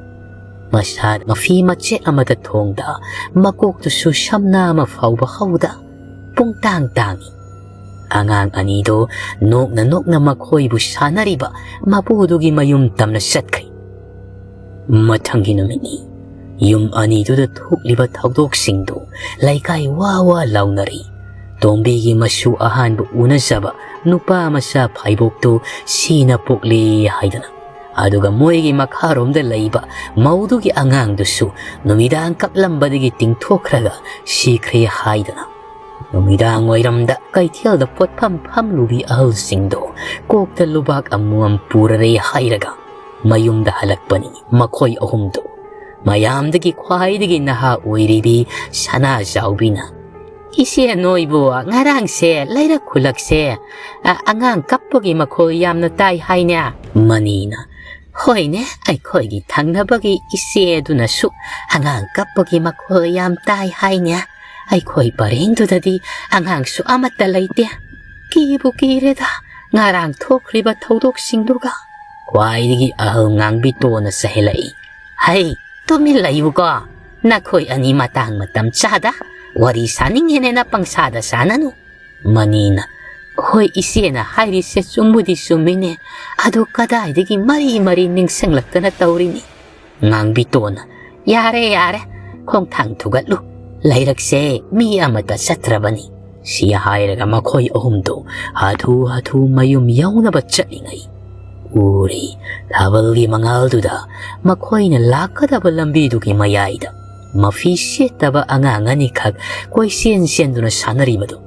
ꯃꯁꯥ ꯃꯐꯤ ꯃꯆꯦꯠ ꯑꯃꯠꯇ ꯊꯣꯡꯗ, ꯃꯀꯣꯛꯇꯨꯁꯨ ꯁꯝꯅꯥ ꯑꯃ ꯐꯥꯎꯕ ꯍꯧꯗ ꯄꯨꯡꯇꯥꯡ ꯇꯥꯡꯏ꯫ ꯑꯉꯥꯡ ꯑꯅꯤꯗꯣ ꯅꯣꯛꯅ ꯅꯣꯛꯅ ꯃꯈꯣꯏꯕꯨ ꯁꯥꯟꯅꯔꯤꯕ ꯃꯄꯨꯗꯨꯒꯤ ꯃꯌꯨꯝ ꯇꯝꯅ ꯆꯠꯈ꯭ꯔꯦ꯫ ꯃꯊꯪꯒꯤ ꯅꯨꯃꯤꯠꯅꯤ꯫ ꯌꯨꯝ ꯑꯅꯤꯗꯨꯗ ꯊꯣꯛꯂꯤꯕ ꯊꯧꯗꯣꯛꯁꯤꯡꯗꯨ ꯂꯩꯀꯥꯏ ꯋꯥ ꯋꯥ ꯂꯥꯎꯅꯔꯤ꯫ ꯇꯣꯝꯕꯤꯒꯤ ꯃꯁꯨ ꯑꯍꯥꯟꯕ ꯎꯅꯖꯕ ꯅꯨꯄꯥ ꯃꯆꯥ ꯐꯥꯏꯕꯣꯛꯇꯨ ꯁꯤꯅ ꯄꯣꯛꯂꯦ ꯍꯥꯏꯗꯅ, ꯑꯗꯨꯒ ꯃꯣꯏꯒꯤ ꯃꯈꯥꯔꯣꯝꯗ ꯂꯩꯕ ꯃꯧꯗꯨꯒꯤ ꯑꯉꯥꯡꯗꯨꯁꯨ ꯅꯨꯃꯤꯗꯥꯡ ꯀꯞꯂꯝꯕꯗꯒꯤ ꯇꯤꯡꯊꯣꯛꯈ꯭ꯔꯒ ꯁꯤꯈ꯭ꯔꯦ ꯍꯥꯏꯗꯅ, ꯅꯨꯃꯤꯗꯥꯡ ꯋꯥꯏꯔꯝꯗ ꯀꯩꯊꯦꯜꯗ ꯄꯣꯠꯐꯝ ꯐꯝꯂꯨꯕꯤ ꯑꯍꯜꯁꯤꯡꯗꯣ ꯀꯣꯛꯇ ꯂꯨꯕꯥꯛ ꯑꯃꯃꯝ ꯄꯨꯔꯔꯦ ꯍꯥꯏꯔꯒ ꯃꯌꯨꯝꯗ ꯍꯜꯂꯛꯄꯅꯤ ꯃꯈꯣꯏ ꯑꯍꯨꯝꯗꯣ꯫ ꯃꯌꯥꯝꯗꯒꯤ ꯈ꯭ꯋꯥꯏꯗꯒꯤ ꯅꯍꯥ ꯑꯣꯏꯔꯤꯕꯤ ꯁꯅꯥꯖꯥꯎꯕꯤꯅ, "ꯏꯆꯦ, ꯅꯣꯏꯕꯨ ꯉꯔꯥꯡꯁꯦ ꯂꯩꯔꯛ ꯈꯨꯜꯂꯛꯁꯦ, ꯑ, ꯑꯉꯥꯡ ꯀꯞꯄꯒꯤ ꯃꯈꯣꯜ ꯌꯥꯝꯅ ꯇꯥꯏ ꯍꯥꯏꯅꯦ?" ꯃꯅꯤꯅ, "ꯍꯣꯏꯅꯦ, ꯑꯩꯈꯣꯏꯒꯤ ꯊꯪꯅꯕꯒꯤ ꯏꯆꯦ ꯑꯗꯨꯅꯁꯨ ꯑꯉꯥꯡ ꯀꯞꯄꯒꯤ ꯃꯈꯣꯜ ꯌꯥꯝ ꯇꯥꯏ ꯍꯥꯏꯅꯦ꯫ ꯑꯩꯈꯣꯏ ꯄꯔꯦꯡꯗꯨꯗꯗꯤ ꯑꯉꯥꯡꯁꯨ ꯑꯃꯠꯇ ꯂꯩꯇꯦ꯫ ꯀꯤꯕꯨ ꯀꯤꯔꯦꯗ, ꯉꯔꯥꯡ ꯊꯣꯛꯈ꯭ꯔꯤꯕ ꯊꯧꯗꯣꯛꯁꯤꯡꯗꯨꯒ꯫" ꯈ꯭ꯋꯥꯏꯗꯒꯤ ꯑꯍꯜ ꯉꯥꯡꯕꯤꯇꯣꯟꯅ ꯆꯍꯦꯜꯂꯛꯏ, "ꯍꯩ, ꯇꯨꯃꯤꯟ ꯂꯩꯌꯨꯀꯣ꯫ ꯅꯈꯣꯏ ꯑꯅꯤ ꯃꯇꯥꯡ ꯃꯇꯝ ꯆꯥꯗ ꯋꯥꯔꯤ ꯁꯥꯅꯤꯡꯉꯦꯅꯦꯅ ꯄꯪꯁꯥꯗ ꯁꯥꯅꯅꯨ꯫" ꯃꯅꯤꯅ, "ꯍꯣꯏ, ꯏꯆꯦꯅ ꯍꯥꯏꯔꯤꯁꯦ ꯆꯨꯝꯕꯨꯗꯤ ꯆꯨꯝꯃꯤꯅꯦ, ꯑꯗꯨ ꯀꯗꯥꯏꯗꯒꯤ ꯃꯔꯤ ꯃꯔꯤ ꯅꯤꯡꯁꯤꯡꯂꯛꯇꯅ ꯇꯧꯔꯤꯅꯤ?" ꯉꯥꯡꯕꯤꯇꯣꯟꯅ, "ꯌꯥꯔꯦ, ꯌꯥꯔꯦ, ꯈꯣꯡꯊꯥꯡ ꯊꯨꯒꯠꯂꯨ꯫ ꯂꯩꯔꯛꯁꯦ ꯃꯤ ꯑꯃꯠꯇ ꯆꯠꯇ꯭ꯔꯕꯅꯤ꯫" ꯁꯤ ꯍꯥꯏꯔꯒ ꯃꯈꯣꯏ ꯑꯍꯨꯝꯗꯨ ꯍꯥꯊꯨ ꯍꯥꯊꯨ ꯃꯌꯨꯝ ꯌꯧꯅꯕ ꯆꯠꯂꯤꯉꯩ, ꯎꯔꯤ, ꯊꯥꯕꯜꯒꯤ ꯃꯉꯥꯜꯗꯨꯗ ꯃꯈꯣꯏꯅ ꯂꯥꯛꯀꯗꯕ ꯂꯝꯕꯤꯗꯨꯒꯤ ꯃꯌꯥꯏꯗ ꯃꯐꯤ ꯁꯦꯠꯇꯕ ꯑꯉꯥꯡ ꯑꯅꯤꯈꯛ ꯀꯣꯏꯆꯦꯟ ꯆꯦꯟꯗꯨꯅ ꯁꯥꯟꯅꯔꯤꯕꯗꯨ꯫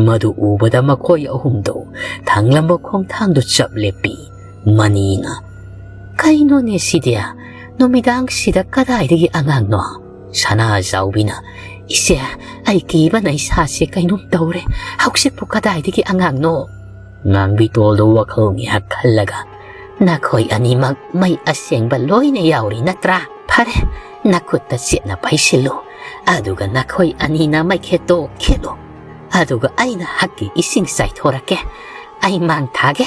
ꯃꯗꯨ ꯎꯕꯗ ꯃꯈꯣꯏ ꯑꯍꯨꯝꯗꯨ ꯊꯥꯡꯂꯝꯕ ꯈꯣꯡꯊꯥꯡꯗꯨ ꯆꯞ ꯂꯦꯞꯄꯤ꯫ ꯃꯅꯤꯅ, "ꯀꯩꯅꯣꯅꯦ ꯁꯤꯗꯤ? ꯅꯨꯃꯤꯗꯥꯡꯁꯤꯗ ꯀꯗꯥꯏꯗꯒꯤ ꯑꯉꯥꯡꯅꯣ?" ꯁꯅꯥꯖꯥꯎꯕꯤꯅ, "ꯏꯆꯦ, ꯑꯩ ꯀꯤꯕꯅ ꯏꯁꯥꯁꯦ ꯀꯩꯅꯣꯝ ꯇꯧꯔꯦ꯫ ꯍꯧꯖꯤꯛꯄꯨ ꯀꯗꯥꯏꯗꯒꯤ ꯑꯉꯥꯡꯅꯣ?" ꯉꯥꯡꯕꯤꯇꯣꯟꯗꯨ ꯋꯥꯈꯜ ꯉꯥꯏꯍꯥꯛ ꯈꯜꯂꯒ, "ꯅꯈꯣꯏ ꯑꯅꯤꯃꯛ ꯃꯩ ꯑꯁꯦꯡꯕ ꯂꯣꯏꯅ ꯌꯥꯎꯔꯤ ꯅꯠꯇ꯭ꯔꯥ? ꯐꯔꯦ, ꯅꯈꯨꯠꯇ ꯆꯦꯠꯅ ꯄꯩꯁꯤꯜꯂꯨ꯫ ꯑꯗꯨꯒ ꯅꯈꯣꯏ ꯑꯅꯤꯅ ꯃꯩꯈꯦꯠꯇꯣ ꯈꯦꯠꯂꯨ꯫ ꯑꯗꯨꯒ ꯑꯩꯅ ꯍꯛꯀꯤ ꯏꯁꯤꯡ ꯆꯥꯏꯊꯣꯔꯛꯀꯦ꯫ ꯑꯩ ꯃꯥꯡ ꯊꯥꯒꯦ꯫"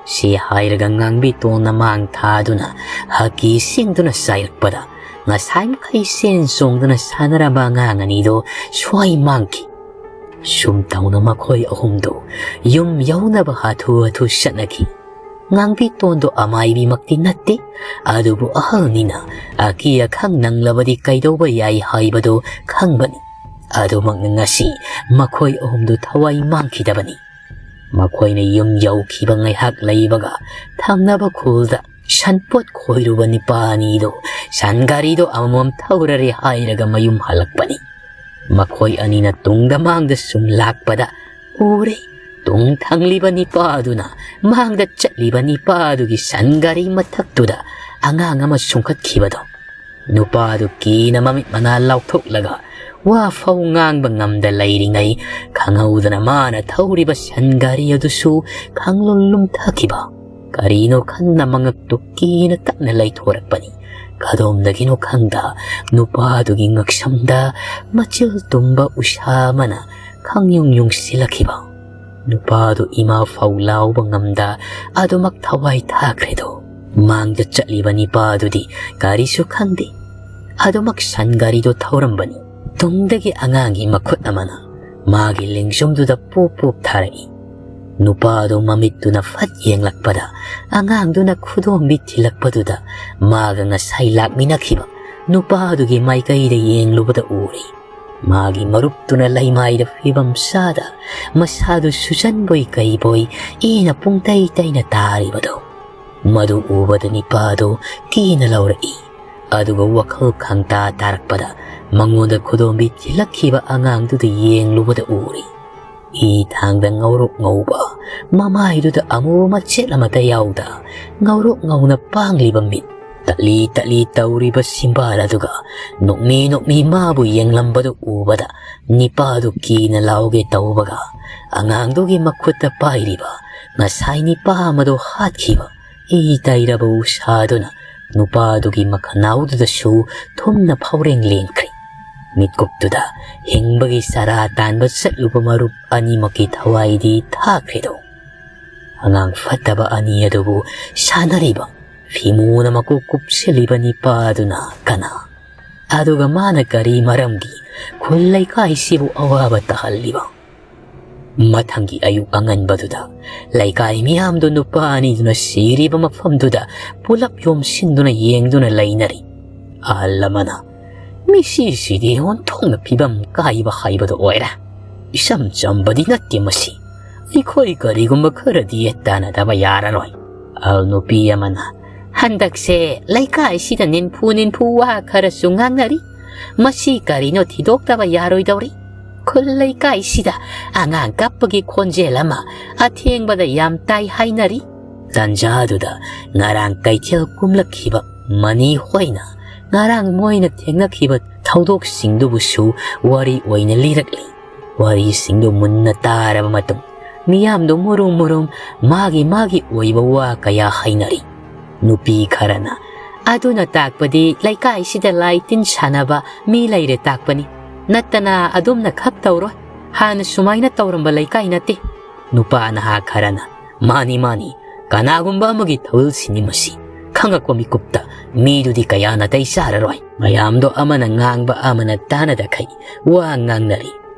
ꯁꯤ ꯍꯥꯏꯔꯒ ꯉꯥꯡꯕꯤꯇꯣꯟꯅ ꯃꯥꯡ ꯊꯥꯗꯨꯅ ꯍꯛꯀꯤ ꯏꯁꯤꯡꯗꯨꯅ ꯆꯥꯏꯔꯛꯄꯗ, ꯉꯁꯥꯏ ꯃꯈꯩ ꯆꯦꯟ ꯆꯣꯡꯗꯨꯅ ꯁꯥꯟꯅꯔꯝꯕ ꯑꯉꯥꯡ ꯑꯅꯤꯗꯣ ꯁ꯭ꯋꯥꯏ ꯃꯥꯡꯈꯤ꯫ ꯁꯨꯝ ꯇꯧꯅ ꯃꯈꯣꯏ ꯑꯍꯨꯝꯗꯨ ꯌꯨꯝ ꯌꯧꯅꯕ ꯍꯥꯊꯨ ꯍꯥꯊꯨ ꯆꯠꯅꯈꯤ꯫ ꯉꯥꯡꯕꯤꯇꯣꯟꯗꯣ ꯑꯃꯥꯏꯕꯤꯃꯛꯇꯤ ꯅꯠꯇꯦ, ꯑꯗꯨꯕꯨ ꯑꯍꯜꯅꯤꯅ ꯑꯀꯤ ꯑꯈꯪ ꯅꯪꯂꯕꯗꯤ ꯀꯩꯗꯧꯕ ꯌꯥꯏ ꯍꯥꯏꯕꯗꯨ ꯈꯪꯕꯅꯤ꯫ ꯑꯗꯨꯃꯛꯅ ꯉꯁꯤ ꯃꯈꯣꯏ ꯑꯍꯨꯝꯗꯨ ꯊꯋꯥꯏ ꯃꯥꯡꯈꯤꯗꯕꯅꯤ꯫ ꯃꯈꯣꯏꯅ ꯌꯨꯝ ꯌꯧꯈꯤꯕ ꯉꯥꯏꯍꯥꯛ ꯂꯩꯕꯒ ꯊꯪꯅꯕ ꯈꯨꯜꯗ ꯁꯟꯄꯣꯠ ꯈꯣꯏꯔꯨꯕ ꯅꯤꯄꯥ ꯑꯅꯤꯗꯣ ꯁꯟ ꯒꯥꯔꯤꯗꯣ ꯑꯃꯃꯝ ꯊꯧꯔꯔꯦ ꯍꯥꯏꯔꯒ ꯃꯌꯨꯝ ꯍꯜꯂꯛꯄꯅꯤ꯫ ꯃꯈꯣꯏ ꯑꯅꯤꯅ ꯇꯨꯡꯗ ꯃꯥꯡꯗ ꯁꯨꯝ ꯂꯥꯛꯄꯗ ꯎꯔꯦ꯫ ꯇꯨꯡ ꯊꯪꯂꯤꯕ ꯅꯤꯄꯥ ꯑꯗꯨꯅ ꯃꯥꯡꯗ ꯆꯠꯂꯤꯕ ꯅꯤꯄꯥ ꯑꯗꯨꯒꯤ ꯁꯟ ꯒꯥꯔꯤ ꯃꯊꯛꯇꯨꯗ ꯑꯉꯥꯡ ꯑꯃ ꯁꯨꯡꯈꯠꯈꯤꯕꯗꯣ꯫ ꯅꯨꯄꯥ ꯑꯗꯨ ꯀꯤꯅ ꯃꯃꯤꯠ ꯃꯅꯥ ꯂꯥꯎꯊꯣꯛꯂꯒ ꯋꯥ ꯐꯥꯎ ꯉꯥꯡꯕ ꯉꯝꯗ ꯂꯩꯔꯤꯉꯩ, ꯈꯪꯍꯧꯗꯅ ꯃꯥꯅ ꯊꯧꯔꯤꯕ ꯁꯟ ꯒꯥꯔꯤ ꯑꯗꯨꯁꯨ ꯈꯪꯂꯨꯝ ꯂꯨꯝꯊꯈꯤꯕ꯫ ꯀꯔꯤꯅꯣ ꯈꯟꯅ ꯃꯉꯛꯇꯨ ꯀꯤꯅ ꯇꯞꯅ ꯂꯩꯊꯣꯔꯛꯄꯅꯤ꯫ ꯀꯗꯣꯝꯗꯒꯤꯅꯣ ꯈꯪꯗ ꯅꯨꯄꯥ ꯑꯗꯨꯒꯤ ꯉꯛꯁꯝꯗ ꯃꯆꯤꯜ ꯇꯨꯝꯕ ꯎꯁꯥ ꯑꯃꯅ ꯈꯪꯌꯨꯡ ꯌꯨꯡꯁꯤꯜꯂꯛꯈꯤꯕ꯫ ꯅꯨꯄꯥ ꯑꯗꯨ ꯏꯃꯥ ꯐꯥꯎ ꯂꯥꯎꯕ ꯉꯝꯗ ꯑꯗꯨꯃꯛ ꯊꯋꯥꯏ ꯊꯥꯈ꯭ꯔꯦꯗꯣ꯫ ꯃꯥꯡꯗ ꯆꯠꯂꯤꯕ ꯅꯤꯄꯥ ꯑꯗꯨꯗꯤ ꯀꯔꯤꯁꯨ ꯈꯪꯗꯦ꯫ ꯑꯗꯨꯃꯛ ꯁꯟ ꯒꯥꯔꯤꯗꯣ ꯊꯧꯔꯝꯕꯅꯤ꯫ ꯇꯨꯡꯗꯒꯤ ꯑꯉꯥꯡꯒꯤ ꯃꯈꯨꯠ ꯑꯃꯅ ꯃꯥꯒꯤ ꯂꯦꯡꯖꯨꯝꯗꯨꯗ ꯄꯣꯞ ꯄꯣꯞ ꯊꯥꯔꯛꯏ꯫ ꯅꯨꯄꯥ ꯑꯗꯨ ꯃꯃꯤꯠꯇꯨꯅ ꯐꯠ ꯌꯦꯡꯂꯛꯄꯗ, ꯑꯉꯥꯡꯗꯨꯅ ꯈꯨꯗꯣꯝꯕꯤ ꯊꯤꯜꯂꯛꯄꯗꯨꯗ ꯃꯥꯒ ꯉꯁꯥꯏ ꯂꯥꯛꯃꯤꯟꯅꯈꯤꯕ ꯅꯨꯄꯥ ꯑꯗꯨꯒꯤ ꯃꯥꯏꯀꯩꯗ ꯌꯦꯡꯂꯨꯕꯗ ꯎꯔꯤ꯫ ꯃꯥꯒꯤ ꯃꯔꯨꯞꯇꯨꯅ ꯂꯩꯃꯥꯏꯗ ꯐꯤꯕꯝ ꯆꯥꯗ ꯃꯁꯥꯗꯨ ꯁꯨꯖꯟꯕꯣꯏ ꯀꯩꯕꯣꯏ ꯏꯅ ꯄꯨꯡꯇꯩ ꯇꯩꯅ ꯇꯥꯔꯤꯕꯗꯣ꯫ ꯃꯗꯨ ꯎꯕꯗ ꯅꯤꯄꯥꯗꯨ ꯀꯤꯅ ꯂꯧꯔꯛꯏ꯫ ꯑꯗꯨꯒ ꯋꯥꯈꯜ ꯈꯪꯇꯥ ꯇꯥꯔꯛꯄꯗ ꯃꯉꯣꯟꯗ ꯈꯨꯗꯣꯝꯕꯤ ꯊꯤꯜꯂꯛꯈꯤꯕ ꯑꯉꯥꯡꯗꯨꯗ ꯌꯦꯡꯂꯨꯕꯗ ꯎꯔꯤ꯫ ꯏ ꯊꯥꯡꯗ ꯉꯧꯔꯣꯛ ꯉꯧꯕ, ꯃꯃꯥꯏꯗꯨꯗ ꯑꯃꯨꯕ ꯃꯆꯦꯠ ꯑꯃꯠꯇ ꯌꯥꯎꯗ ꯉꯧꯔꯣꯛ ꯉꯧꯅ ꯄꯥꯡꯂꯤꯕ ꯃꯤꯠ, ꯇꯠꯂꯤ ꯇꯠꯂꯤ ꯇꯧꯔꯤꯕ ꯁꯤꯝꯕꯥꯜ ꯑꯗꯨꯒ ꯅꯣꯛꯃꯤ ꯅꯣꯛꯃꯤ ꯃꯥꯕꯨ ꯌꯦꯡꯂꯝꯕꯗꯨ ꯎꯕꯗ ꯅꯤꯄꯥꯗꯨ ꯀꯤꯅ ꯂꯥꯎꯒꯦ ꯇꯧꯕꯒ ꯑꯉꯥꯡꯗꯨꯒꯤ ꯃꯈꯨꯠꯇ ꯄꯥꯏꯔꯤꯕ ꯉꯁꯥꯏ ꯅꯤꯄꯥ ꯑꯃꯗꯨ ꯍꯥꯠꯈꯤꯕ ꯏ ꯇꯩꯔꯕ ꯎꯁꯥꯗꯨꯅ ꯅꯨꯄꯥꯗꯨꯒꯤ ꯃꯈꯅꯥꯎꯗꯨꯗꯁꯨ ꯊꯨꯝꯅ ꯐꯥꯎꯔꯦꯡ ꯂꯦꯡꯈ꯭ꯔꯦ꯫ ꯃꯤꯠꯀꯨꯞꯇꯨꯗ ꯍꯤꯡꯕꯒꯤ ꯆꯔꯥ ꯇꯥꯟꯕ ꯆꯠꯂꯨꯕ ꯃꯔꯨꯞ ꯑꯅꯤꯃꯛꯀꯤ ꯊꯋꯥꯏꯗꯤ ꯊꯥꯈ꯭ꯔꯦꯗꯣ꯫ ꯑꯉꯥꯡ ꯐꯠꯇꯕ ꯑꯅꯤ ꯑꯗꯨꯕꯨ ꯁꯥꯟꯅꯔꯤꯕ, ꯐꯤꯃꯨꯅ ꯃꯀꯣꯛ ꯀꯨꯞꯁꯤꯜꯂꯤꯕ ꯅꯤꯄꯥ ꯑꯗꯨꯅ ꯀꯅꯥ? ꯑꯗꯨꯒ ꯃꯥꯅ ꯀꯔꯤ ꯃꯔꯝꯒꯤ ꯈꯨꯜ ꯂꯩꯀꯥꯏꯁꯤꯕꯨ ꯑꯋꯥꯕ ꯇꯥꯍꯜꯂꯤꯕ? ꯃꯊꯪꯒꯤ ꯑꯌꯨꯛ ꯑꯉꯟꯕꯗꯨꯗ ꯂꯩꯀꯥꯏ ꯃꯤꯌꯥꯝꯗꯨ ꯅꯨꯄꯥ ꯑꯅꯤꯗꯨꯅ ꯁꯤꯔꯤꯕ ꯃꯐꯝꯗꯨꯗ ꯄꯨꯂꯞ ꯌꯣꯝꯁꯤꯟꯗꯨꯅ ꯌꯦꯡꯗꯨꯅ ꯂꯩꯅꯔꯤ꯫ ꯑꯍꯜ ꯑꯃꯅ, "ꯃꯤꯁꯤꯁꯤꯗꯤ ꯑꯣꯟꯊꯣꯛꯅ ꯐꯤꯕꯝ ꯀꯥꯏꯕ ꯍꯥꯏꯕꯗꯨ ꯑꯣꯏꯔꯦ꯫ ꯏꯆꯝ ꯆꯝꯕꯗꯤ ꯅꯠꯇꯦ ꯃꯁꯤ꯫ ꯑꯩꯈꯣꯏ ꯀꯔꯤꯒꯨꯝꯕ ꯈꯔꯗꯤ ꯇꯥꯟꯅꯗꯕ ꯌꯥꯔꯔꯣꯏ"꯫ ꯑꯍꯜ ꯅꯨꯄꯤ ꯑꯃꯅ, "ꯍꯟꯗꯛꯁꯦ ꯂꯩꯀꯥꯏꯁꯤꯗ ꯅꯤꯟꯐꯨ ꯅꯤꯟꯐꯨ ꯋꯥ ꯈꯔꯁꯨ ꯉꯥꯡꯅꯔꯤ꯫ ꯃꯁꯤ ꯀꯔꯤꯅꯣ ꯊꯤꯗꯣꯛꯇꯕ ꯌꯥꯔꯣꯏꯗꯧꯔꯤ꯫ ꯈꯨꯜ ꯂꯩꯀꯥꯏꯁꯤꯗ ꯑꯉꯥꯡ ꯀꯞꯄꯒꯤ ꯈꯣꯟꯖꯦꯜ ꯑꯃ ꯑꯊꯦꯡꯕꯗ ꯌꯥꯝ ꯇꯥꯏ ꯍꯥꯏꯅꯔꯤ꯫ ꯇꯥꯟꯖꯥꯗꯨꯗ ꯉꯔꯥꯡ ꯀꯩꯊꯦꯜ ꯀꯨꯝꯂꯛꯈꯤꯕ ꯃꯅꯤ ꯍꯣꯏꯅ ꯉꯔꯥꯡ ꯃꯣꯏꯅ ꯊꯦꯡꯅꯈꯤꯕ ꯊꯧꯗꯣꯛꯁꯤꯡꯗꯨꯕꯨꯁꯨ ꯋꯥꯔꯤ ꯑꯣꯏꯅ ꯂꯤꯔꯛꯂꯤ꯫ ꯋꯥꯔꯤꯁꯤꯡꯗꯨ ꯃꯨꯟꯅ ꯇꯥꯔꯕ ꯃꯇꯨꯡ, ꯃꯤꯌꯥꯝꯗꯨ ꯃꯨꯔꯨꯝ ꯃꯨꯔꯨꯝ ꯃꯥꯒꯤ ꯃꯥꯒꯤ ꯑꯣꯏꯕ ꯋꯥ ꯀꯌꯥ ꯍꯥꯏꯅꯔꯤ꯫ ꯅꯨꯄꯤ ꯈꯔꯅ, "ꯑꯗꯨꯅ ꯇꯥꯛꯄꯗꯤ ꯂꯩꯀꯥꯏꯁꯤꯗ ꯂꯥꯏ ꯇꯤꯟ ꯁꯥꯟꯅꯕ ꯃꯤ ꯂꯩꯔꯦ ꯇꯥꯛꯄꯅꯤ꯫ ꯅꯠꯇꯅ ꯑꯗꯨꯝꯅ ꯈꯛ ꯇꯧꯔꯣꯏ꯫ ꯍꯥꯟꯅ ꯁꯨꯃꯥꯏꯅ ꯇꯧꯔꯝꯕ ꯂꯩꯀꯥꯏ ꯅꯠꯇꯦ"꯫ ꯅꯨꯄꯥ ꯅꯍꯥ ꯈꯔꯅ, "ꯃꯥꯅꯤ, ꯃꯥꯅꯤ, ꯀꯅꯥꯒꯨꯝꯕ ꯑꯃꯒꯤ ꯊꯧꯔꯤꯜꯁꯤꯅꯤ ꯃꯁꯤ꯫ ꯈꯪꯉꯛꯄ ꯃꯤꯀꯨꯞꯇ ꯃꯤꯗꯨꯗꯤ ꯀꯌꯥ ꯅꯥꯇꯩ ꯆꯥꯔꯔꯣꯏ"꯫ ꯃꯌꯥꯝꯗꯣ ꯑꯃꯅ ꯉꯥꯡꯕ ꯑꯃꯅ ꯇꯥꯅꯗꯈꯩ ꯋꯥ ꯉꯥꯡꯅꯔꯤ꯫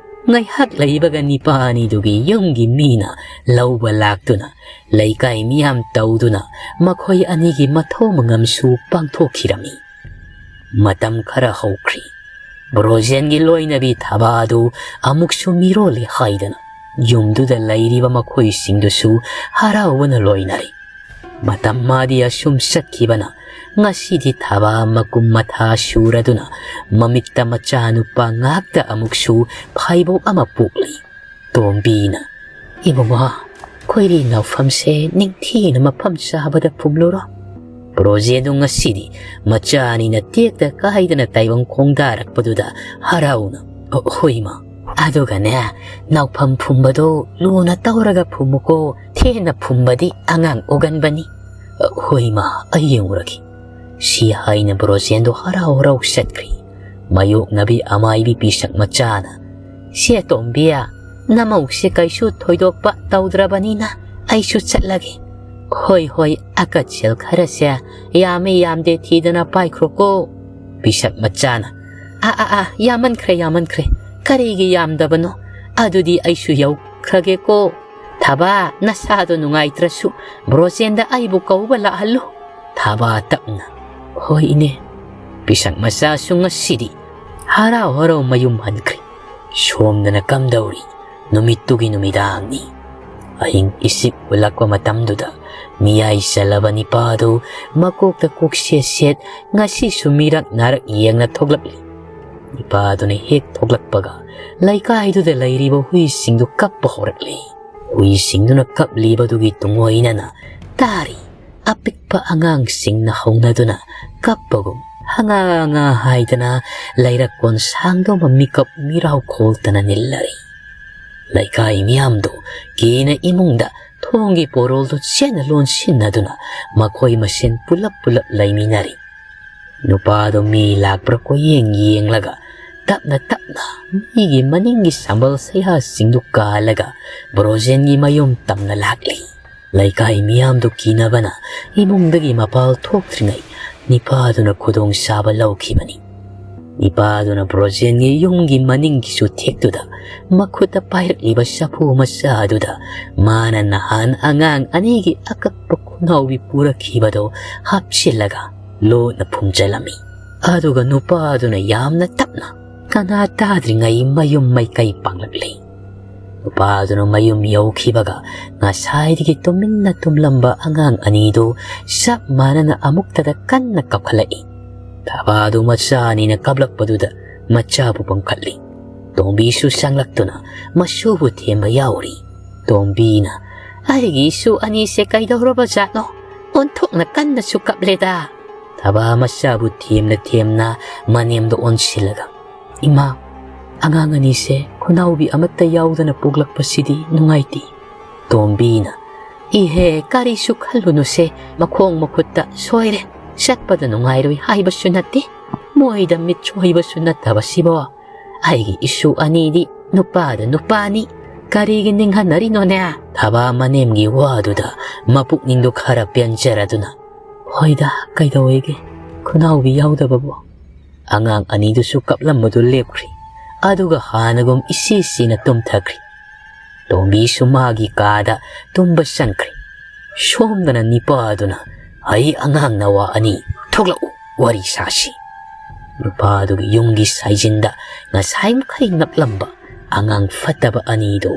ꯉꯥꯏꯍꯥꯛ ꯂꯩꯕꯒ ꯅꯤꯄꯥ ꯑꯅꯤꯗꯨꯒꯤ ꯌꯨꯝꯒꯤ ꯃꯤꯅ ꯂꯧꯕ ꯂꯥꯛꯇꯨꯅ ꯂꯩꯀꯥꯏ ꯃꯤꯌꯥꯝ ꯇꯧꯗꯨꯅ ꯃꯈꯣꯏ ꯑꯅꯤꯒꯤ ꯃꯊꯧ ꯃꯉꯝꯁꯨ ꯄꯥꯡꯊꯣꯛꯈꯤꯔꯝꯃꯤ꯫ ꯃꯇꯝ ꯈꯔ ꯍꯧꯈ꯭ꯔꯤ꯫ ꯕ꯭ꯔꯣꯖꯦꯟꯒꯤ ꯂꯣꯏꯅꯕꯤ ꯊꯥꯕꯥꯗꯨ ꯑꯃꯨꯛꯁꯨ ꯃꯤꯔꯣꯜꯂꯤ ꯍꯥꯏꯗꯅ ꯌꯨꯝꯗꯨꯗ ꯂꯩꯔꯤꯕ ꯃꯈꯣꯏꯁꯤꯡꯗꯨꯁꯨ ꯍꯔꯥꯎꯕꯅ ꯂꯣꯏꯅꯔꯤ꯫ ꯃꯇꯝ ꯃꯥꯗꯤ ꯑꯁꯨꯝ ꯆꯠꯈꯤꯕꯅ ꯉꯁꯤꯗꯤ ꯊꯥꯕꯥ ꯃꯀꯨꯝ ꯃꯊꯥ ꯁꯨꯔꯗꯨꯅ ꯃꯃꯤꯠꯇ ꯃꯆꯥꯅꯨꯄꯥ ꯉꯥꯛꯇ ꯑꯃꯨꯛꯁꯨ ꯐꯥꯏꯕꯣꯛ ꯑꯃ ꯄꯣꯛꯂꯤ꯫ ꯇꯣꯝꯕꯤꯅ, "ꯏꯕꯨꯡꯉꯣ, ꯈꯣꯏꯔꯤ ꯅꯥꯎꯐꯝꯁꯦ ꯅꯤꯡꯊꯤꯅ ꯃꯐꯝ ꯆꯥꯕꯗ ꯐꯨꯝꯂꯨꯔꯣ"꯫ ꯕ꯭ꯔꯣꯖꯦꯟꯗꯨ ꯉꯁꯤꯗꯤ ꯃꯆꯥ ꯑꯅꯤꯅ ꯇꯦꯛꯇ ꯀꯥꯏꯗꯅ ꯇꯥꯏꯕꯪ ꯈꯣꯡꯗꯥꯔꯛꯄꯗꯨꯗ ꯍꯔꯥꯎꯅ, "ꯑꯣ, ꯍꯣꯏ ꯏꯃꯥ꯫ ꯑꯗꯨꯒꯅꯦ, ꯅꯥꯎꯐꯝ ꯐꯨꯝꯕꯗꯣ ꯂꯨꯅ ꯇꯧꯔꯒ ꯐꯨꯝꯃꯨꯀꯣ, ꯊꯦꯅ ꯐꯨꯝꯕꯗꯤ ꯑꯉꯥꯡ ꯑꯣꯒꯟꯕꯅꯤ"꯫ "ꯑꯣ, ꯍꯣꯏ ꯏꯃꯥ, ꯑꯩ ꯌꯦꯡꯉꯨꯔꯒꯦ"꯫ ꯁꯤ ꯍꯥꯏꯅ ꯕ꯭ꯔꯣꯖꯦꯟꯗꯣ ꯍꯔꯥꯎ ꯍꯔꯥꯎ ꯆꯠꯈ꯭ꯔꯤ꯫ ꯃꯌꯣꯛꯅꯕꯤ ꯑꯃꯥꯏꯕꯤ ꯄꯤꯁꯛ ꯃꯆꯥꯅ, "ꯁꯦ ꯇꯣꯝꯕꯤ, ꯅꯃꯧꯁꯦ ꯀꯩꯁꯨ ꯊꯣꯏꯗꯣꯛꯄ ꯇꯧꯗ꯭ꯔꯕꯅꯤꯅ ꯑꯩꯁꯨ ꯆꯠꯂꯒꯦ"꯫ "ꯍꯣꯏ, ꯍꯣꯏ, ꯑꯀꯠꯁꯦꯜ ꯈꯔꯁꯦ ꯌꯥꯝꯃꯦ ꯌꯥꯝꯗꯦ ꯊꯤꯗꯅ ꯄꯥꯏꯈ꯭ꯔꯣꯀꯣ"꯫ ꯄꯤꯁꯛ ꯃꯆꯥꯅ, "ꯑꯥ, ꯑꯥ, ꯑꯥ, ꯌꯥꯝꯃꯟꯈ꯭ꯔꯦ, ꯌꯥꯝꯃꯟꯈ꯭ꯔꯦ꯫ ꯀꯔꯤꯒꯤ ꯌꯥꯝꯗꯕꯅꯣ? ꯑꯗꯨꯗꯤ ꯑꯩꯁꯨ ꯌꯧꯈ꯭ꯔꯒꯦꯀꯣ꯫ ꯊꯥꯕꯥ, ꯅꯁꯥꯗꯣ ꯅꯨꯡꯉꯥꯏꯇ꯭ꯔꯁꯨ ꯕ꯭ꯔꯣꯖꯦꯟꯗ ꯑꯩꯕꯨ ꯀꯧꯕ ꯂꯥꯛꯍꯜꯂꯨ"꯫ ꯊꯥꯕꯥ ꯇꯞꯅ, "ꯍꯣꯏ ꯏꯅꯦ"꯫ ꯄꯤꯁꯛ ꯃꯆꯥꯁꯨ ꯉꯁꯤꯗꯤ ꯍꯔꯥꯎ ꯍꯔꯥꯎ ꯃꯌꯨꯝ ꯍꯟꯈ꯭ꯔꯤ꯫ ꯁꯣꯝꯗꯅ ꯀꯝꯗꯧꯔꯤ? ꯅꯨꯃꯤꯠꯇꯨꯒꯤ ꯅꯨꯃꯤꯗꯥꯡꯅꯤ꯫ ꯑꯍꯤꯡ ꯏꯁꯤꯛ ꯍꯨꯜꯂꯛꯄ ꯃꯇꯝꯗꯨꯗ ꯃꯤꯌꯥꯏ ꯆꯜꯂꯕ ꯅꯤꯄꯥꯗꯨ ꯃꯀꯣꯛꯇ ꯀꯣꯛꯁꯦꯠ ꯁꯦꯠ ꯉꯁꯤꯁꯨ ꯃꯤꯔꯛ ꯅꯥꯔꯛ ꯌꯦꯡꯅ ꯊꯣꯛꯂꯛꯂꯤ꯫ ꯅꯨꯄꯥꯗꯨꯅ ꯍꯦꯛ ꯊꯣꯛꯂꯛꯄꯒ ꯂꯩꯀꯥꯏꯗꯨꯗ ꯂꯩꯔꯤꯕ ꯍꯨꯏꯁꯤꯡꯗꯨ ꯀꯞꯄ ꯍꯧꯔꯛꯂꯤ꯫ ꯍꯨꯏꯁꯤꯡꯗꯨꯅ ꯀꯞꯂꯤꯕꯗꯨꯒꯤ ꯇꯨꯡꯑꯣꯏꯅꯅ ꯇꯥꯔꯤ꯫ ꯑꯄꯤꯛꯄ ꯑꯉꯥꯡꯁꯤꯡꯅ ꯍꯧꯅꯗꯨꯅ ꯀꯞꯄꯒꯨꯝ ꯍꯉꯥ ꯉꯥ ꯍꯥꯏꯗꯅ ꯂꯩꯔꯛ ꯀꯣꯟꯁꯥꯡꯗꯣ ꯃꯤꯀꯞ ꯃꯤꯔꯥꯎ ꯈꯣꯜꯇꯅ ꯅꯤꯜꯂꯔꯤ꯫ ꯂꯩꯀꯥꯏ ꯃꯤꯌꯥꯝꯗꯨ ꯀꯤꯅ ꯏꯃꯨꯡꯗ ꯊꯣꯡꯒꯤ ꯄꯣꯔꯣꯜꯗꯨ ꯆꯦꯠꯅ ꯂꯣꯟꯁꯤꯟꯅꯗꯨꯅ ꯃꯈꯣꯏ ꯃꯁꯦꯟ ꯄꯨꯂꯞ ꯄꯨꯂꯞ ꯂꯩꯃꯤꯟꯅꯔꯤ꯫ ꯅꯨꯄꯥꯗꯣ ꯃꯤ ꯂꯥꯛꯄ꯭ꯔꯥ ꯀꯣꯏꯌꯦꯡ ꯌꯦꯡꯂꯒ ꯇꯞꯅ ꯇꯞꯅ ꯃꯤꯒꯤ ꯃꯅꯤꯡꯒꯤ ꯁꯝꯕꯜ ꯁꯩꯍꯥꯁꯤꯡꯗꯨ ꯀꯥꯜꯂꯒ ꯕ꯭ꯔꯣꯖꯦꯟꯒꯤ ꯃꯌꯨꯝ ꯇꯝꯅ ꯂꯥꯛꯂꯤ꯫ ꯂꯩꯀꯥꯏ ꯃꯤꯌꯥꯝꯗꯨ ꯀꯤꯅꯕꯅ ꯏꯃꯨꯡꯗꯒꯤ ꯃꯄꯥꯜ ꯊꯣꯛꯇ꯭ꯔꯤꯉꯩ ꯅꯤꯄꯥꯗꯨꯅ ꯈꯨꯗꯣꯡ ꯆꯥꯕ ꯂꯧꯈꯤꯕꯅꯤ꯫ ꯅꯤꯄꯥꯗꯨꯅ ꯕ꯭ꯔꯣꯖꯦꯟꯒꯤ ꯌꯨꯝꯒꯤ ꯃꯅꯤꯡꯒꯤ ꯆꯨꯊꯦꯛꯇꯨꯗ ꯃꯈꯨꯠꯇ ꯄꯥꯏꯔꯛꯂꯤꯕ ꯆꯐꯨ ꯃꯆꯥ ꯑꯗꯨꯗ ꯃꯥꯅ ꯅꯍꯥꯟ ꯑꯉꯥꯡ ꯑꯅꯤꯒꯤ ꯑꯀꯛꯄ ꯈꯨꯅꯥꯎꯕꯤ ꯄꯨꯔꯛꯈꯤꯕꯗꯨ ꯍꯥꯞꯆꯤꯜꯂꯒ ꯂꯣꯟꯅ ꯐꯨꯝꯖꯤꯜꯂꯝꯃꯤ꯫ ꯑꯗꯨꯒ ꯅꯨꯄꯥꯗꯨꯅ ꯌꯥꯝꯅ ꯇꯞꯅ ꯀꯅꯥ ꯇꯥꯗ꯭ꯔꯤꯉꯩ ꯃꯌꯨꯝ ꯃꯥꯏꯀꯩ ꯄꯥꯡꯂꯛꯂꯤ꯫ ꯅꯨꯄꯥꯗꯨꯅ ꯃꯌꯨꯝ ꯌꯧꯈꯤꯕꯒ ꯉꯁꯥꯏꯗꯒꯤ ꯇꯨꯃꯤꯟꯅ ꯇꯨꯝꯂꯝꯕ ꯑꯉꯥꯡ ꯑꯅꯤꯗꯨ ꯆꯞ ꯃꯥꯟꯅꯅ ꯑꯃꯨꯛꯇꯗ ꯀꯟꯅ ꯀꯞꯈꯠꯂꯛꯏ꯫ ꯊꯕꯥꯗꯨ ꯃꯆꯥ ꯑꯅꯤꯅ ꯀꯞꯂꯛꯄꯗꯨꯗ ꯃꯆꯥꯕꯨ ꯄꯝꯈꯠꯂꯤ꯫ ꯇꯣꯝꯕꯤꯁꯨ ꯆꯪꯂꯛꯇꯨꯅ ꯃꯁꯨꯕꯨ ꯊꯦꯝꯕ ꯌꯥꯎꯔꯤ꯫ ꯇꯣꯝꯕꯤꯅ, "ꯑꯩꯒꯤ ꯏꯁꯨ ꯑꯅꯤꯁꯦ ꯀꯩꯗꯧꯔꯕ ꯖꯥꯠꯅꯣ? ꯑꯣꯟꯊꯣꯛꯅ ꯀꯟꯅꯁꯨ ꯀꯞꯂꯦꯗ!" ꯊꯕꯥ ꯃꯆꯥꯕꯨ ꯊꯦꯝꯅ ꯊꯦꯝꯅ ꯃꯅꯦꯝꯗ ꯑꯣꯟꯁꯤꯜꯂꯒ, "ꯏꯃꯥ, ꯑꯉꯥꯡ ꯑꯅꯤꯁꯦ ꯈꯨꯅꯥꯎꯕꯤ ꯑꯃꯠꯇ ꯌꯥꯎꯗꯅ ꯄꯣꯛꯂꯛꯄꯁꯤꯗꯤ ꯅꯨꯡꯉꯥꯏꯇꯦ꯫" ꯇꯣꯝꯕꯤꯅ, "ꯏꯍꯦ, ꯀꯔꯤꯁꯨ ꯈꯜꯂꯨꯅꯨꯁꯦ, ꯃꯈꯣꯡ ꯃꯈꯨꯠꯇ ꯁꯣꯏꯔꯦ, ꯆꯠꯄꯗ ꯅꯨꯡꯉꯥꯏꯔꯣꯏ ꯍꯥꯏꯕꯁꯨ ꯅꯠꯇꯦ, ꯃꯣꯏꯗ ꯃꯤꯠ ꯁꯣꯏꯕꯁꯨ ꯅꯠꯇꯕꯁꯤꯕꯣ꯫ ꯑꯩꯒꯤ ꯏꯁꯨ ꯑꯅꯤꯗꯤ ꯅꯨꯄꯥꯗ ꯅꯨꯄꯥꯅꯤ, ꯀꯔꯤꯒꯤ ꯅꯤꯡꯍꯟꯅꯔꯤꯅꯣꯅꯦ?" ꯊꯕꯥ ꯃꯅꯦꯝꯒꯤ ꯋꯥꯗꯨꯗ ꯃꯄꯨꯛꯅꯤꯡꯗꯨ ꯈꯔ ꯄꯦꯟꯖꯔꯗꯨꯅ, "ꯍꯣꯏꯗ, ꯀꯩꯗꯧꯋꯦꯒꯦ, ꯈꯨꯅꯥꯎꯕꯤ ꯌꯥꯎꯗꯕꯕꯨ?" ꯑꯉꯥꯡ ꯑꯅꯤꯗꯨꯁꯨ ꯀꯞꯂꯝꯕꯗꯨ ꯂꯦꯞꯈ꯭ꯔꯤ꯫ ꯑꯗꯨꯒ ꯍꯥꯟꯅꯒꯨꯝ ꯏꯁꯤ ꯁꯤꯅ ꯇꯨꯝꯊꯈ꯭ꯔꯤ꯫ ꯇꯣꯝꯕꯤꯁꯨ ꯃꯥꯒꯤ ꯀꯥꯗ ꯇꯨꯝꯕ ꯆꯪꯈ꯭ꯔꯤ꯫ ꯁꯣꯝꯗꯅ ꯅꯤꯄꯥꯗꯨꯅ, "ꯍꯩ ꯑꯉꯥꯡ ꯅꯋꯥ ꯑꯅꯤ, ꯊꯣꯛꯂꯛꯎ, ꯋꯥꯔꯤ ꯁꯥꯁꯤ꯫" ꯅꯨꯄꯥꯗꯨꯒꯤ ꯌꯨꯝꯒꯤ ꯁꯥꯏꯖꯤꯟꯗ ꯉꯁꯥꯏ ꯃꯈꯩ ꯅꯞꯂꯝꯕ ꯑꯉꯥꯡ ꯐꯠꯇꯕ ꯑꯅꯤꯗꯨ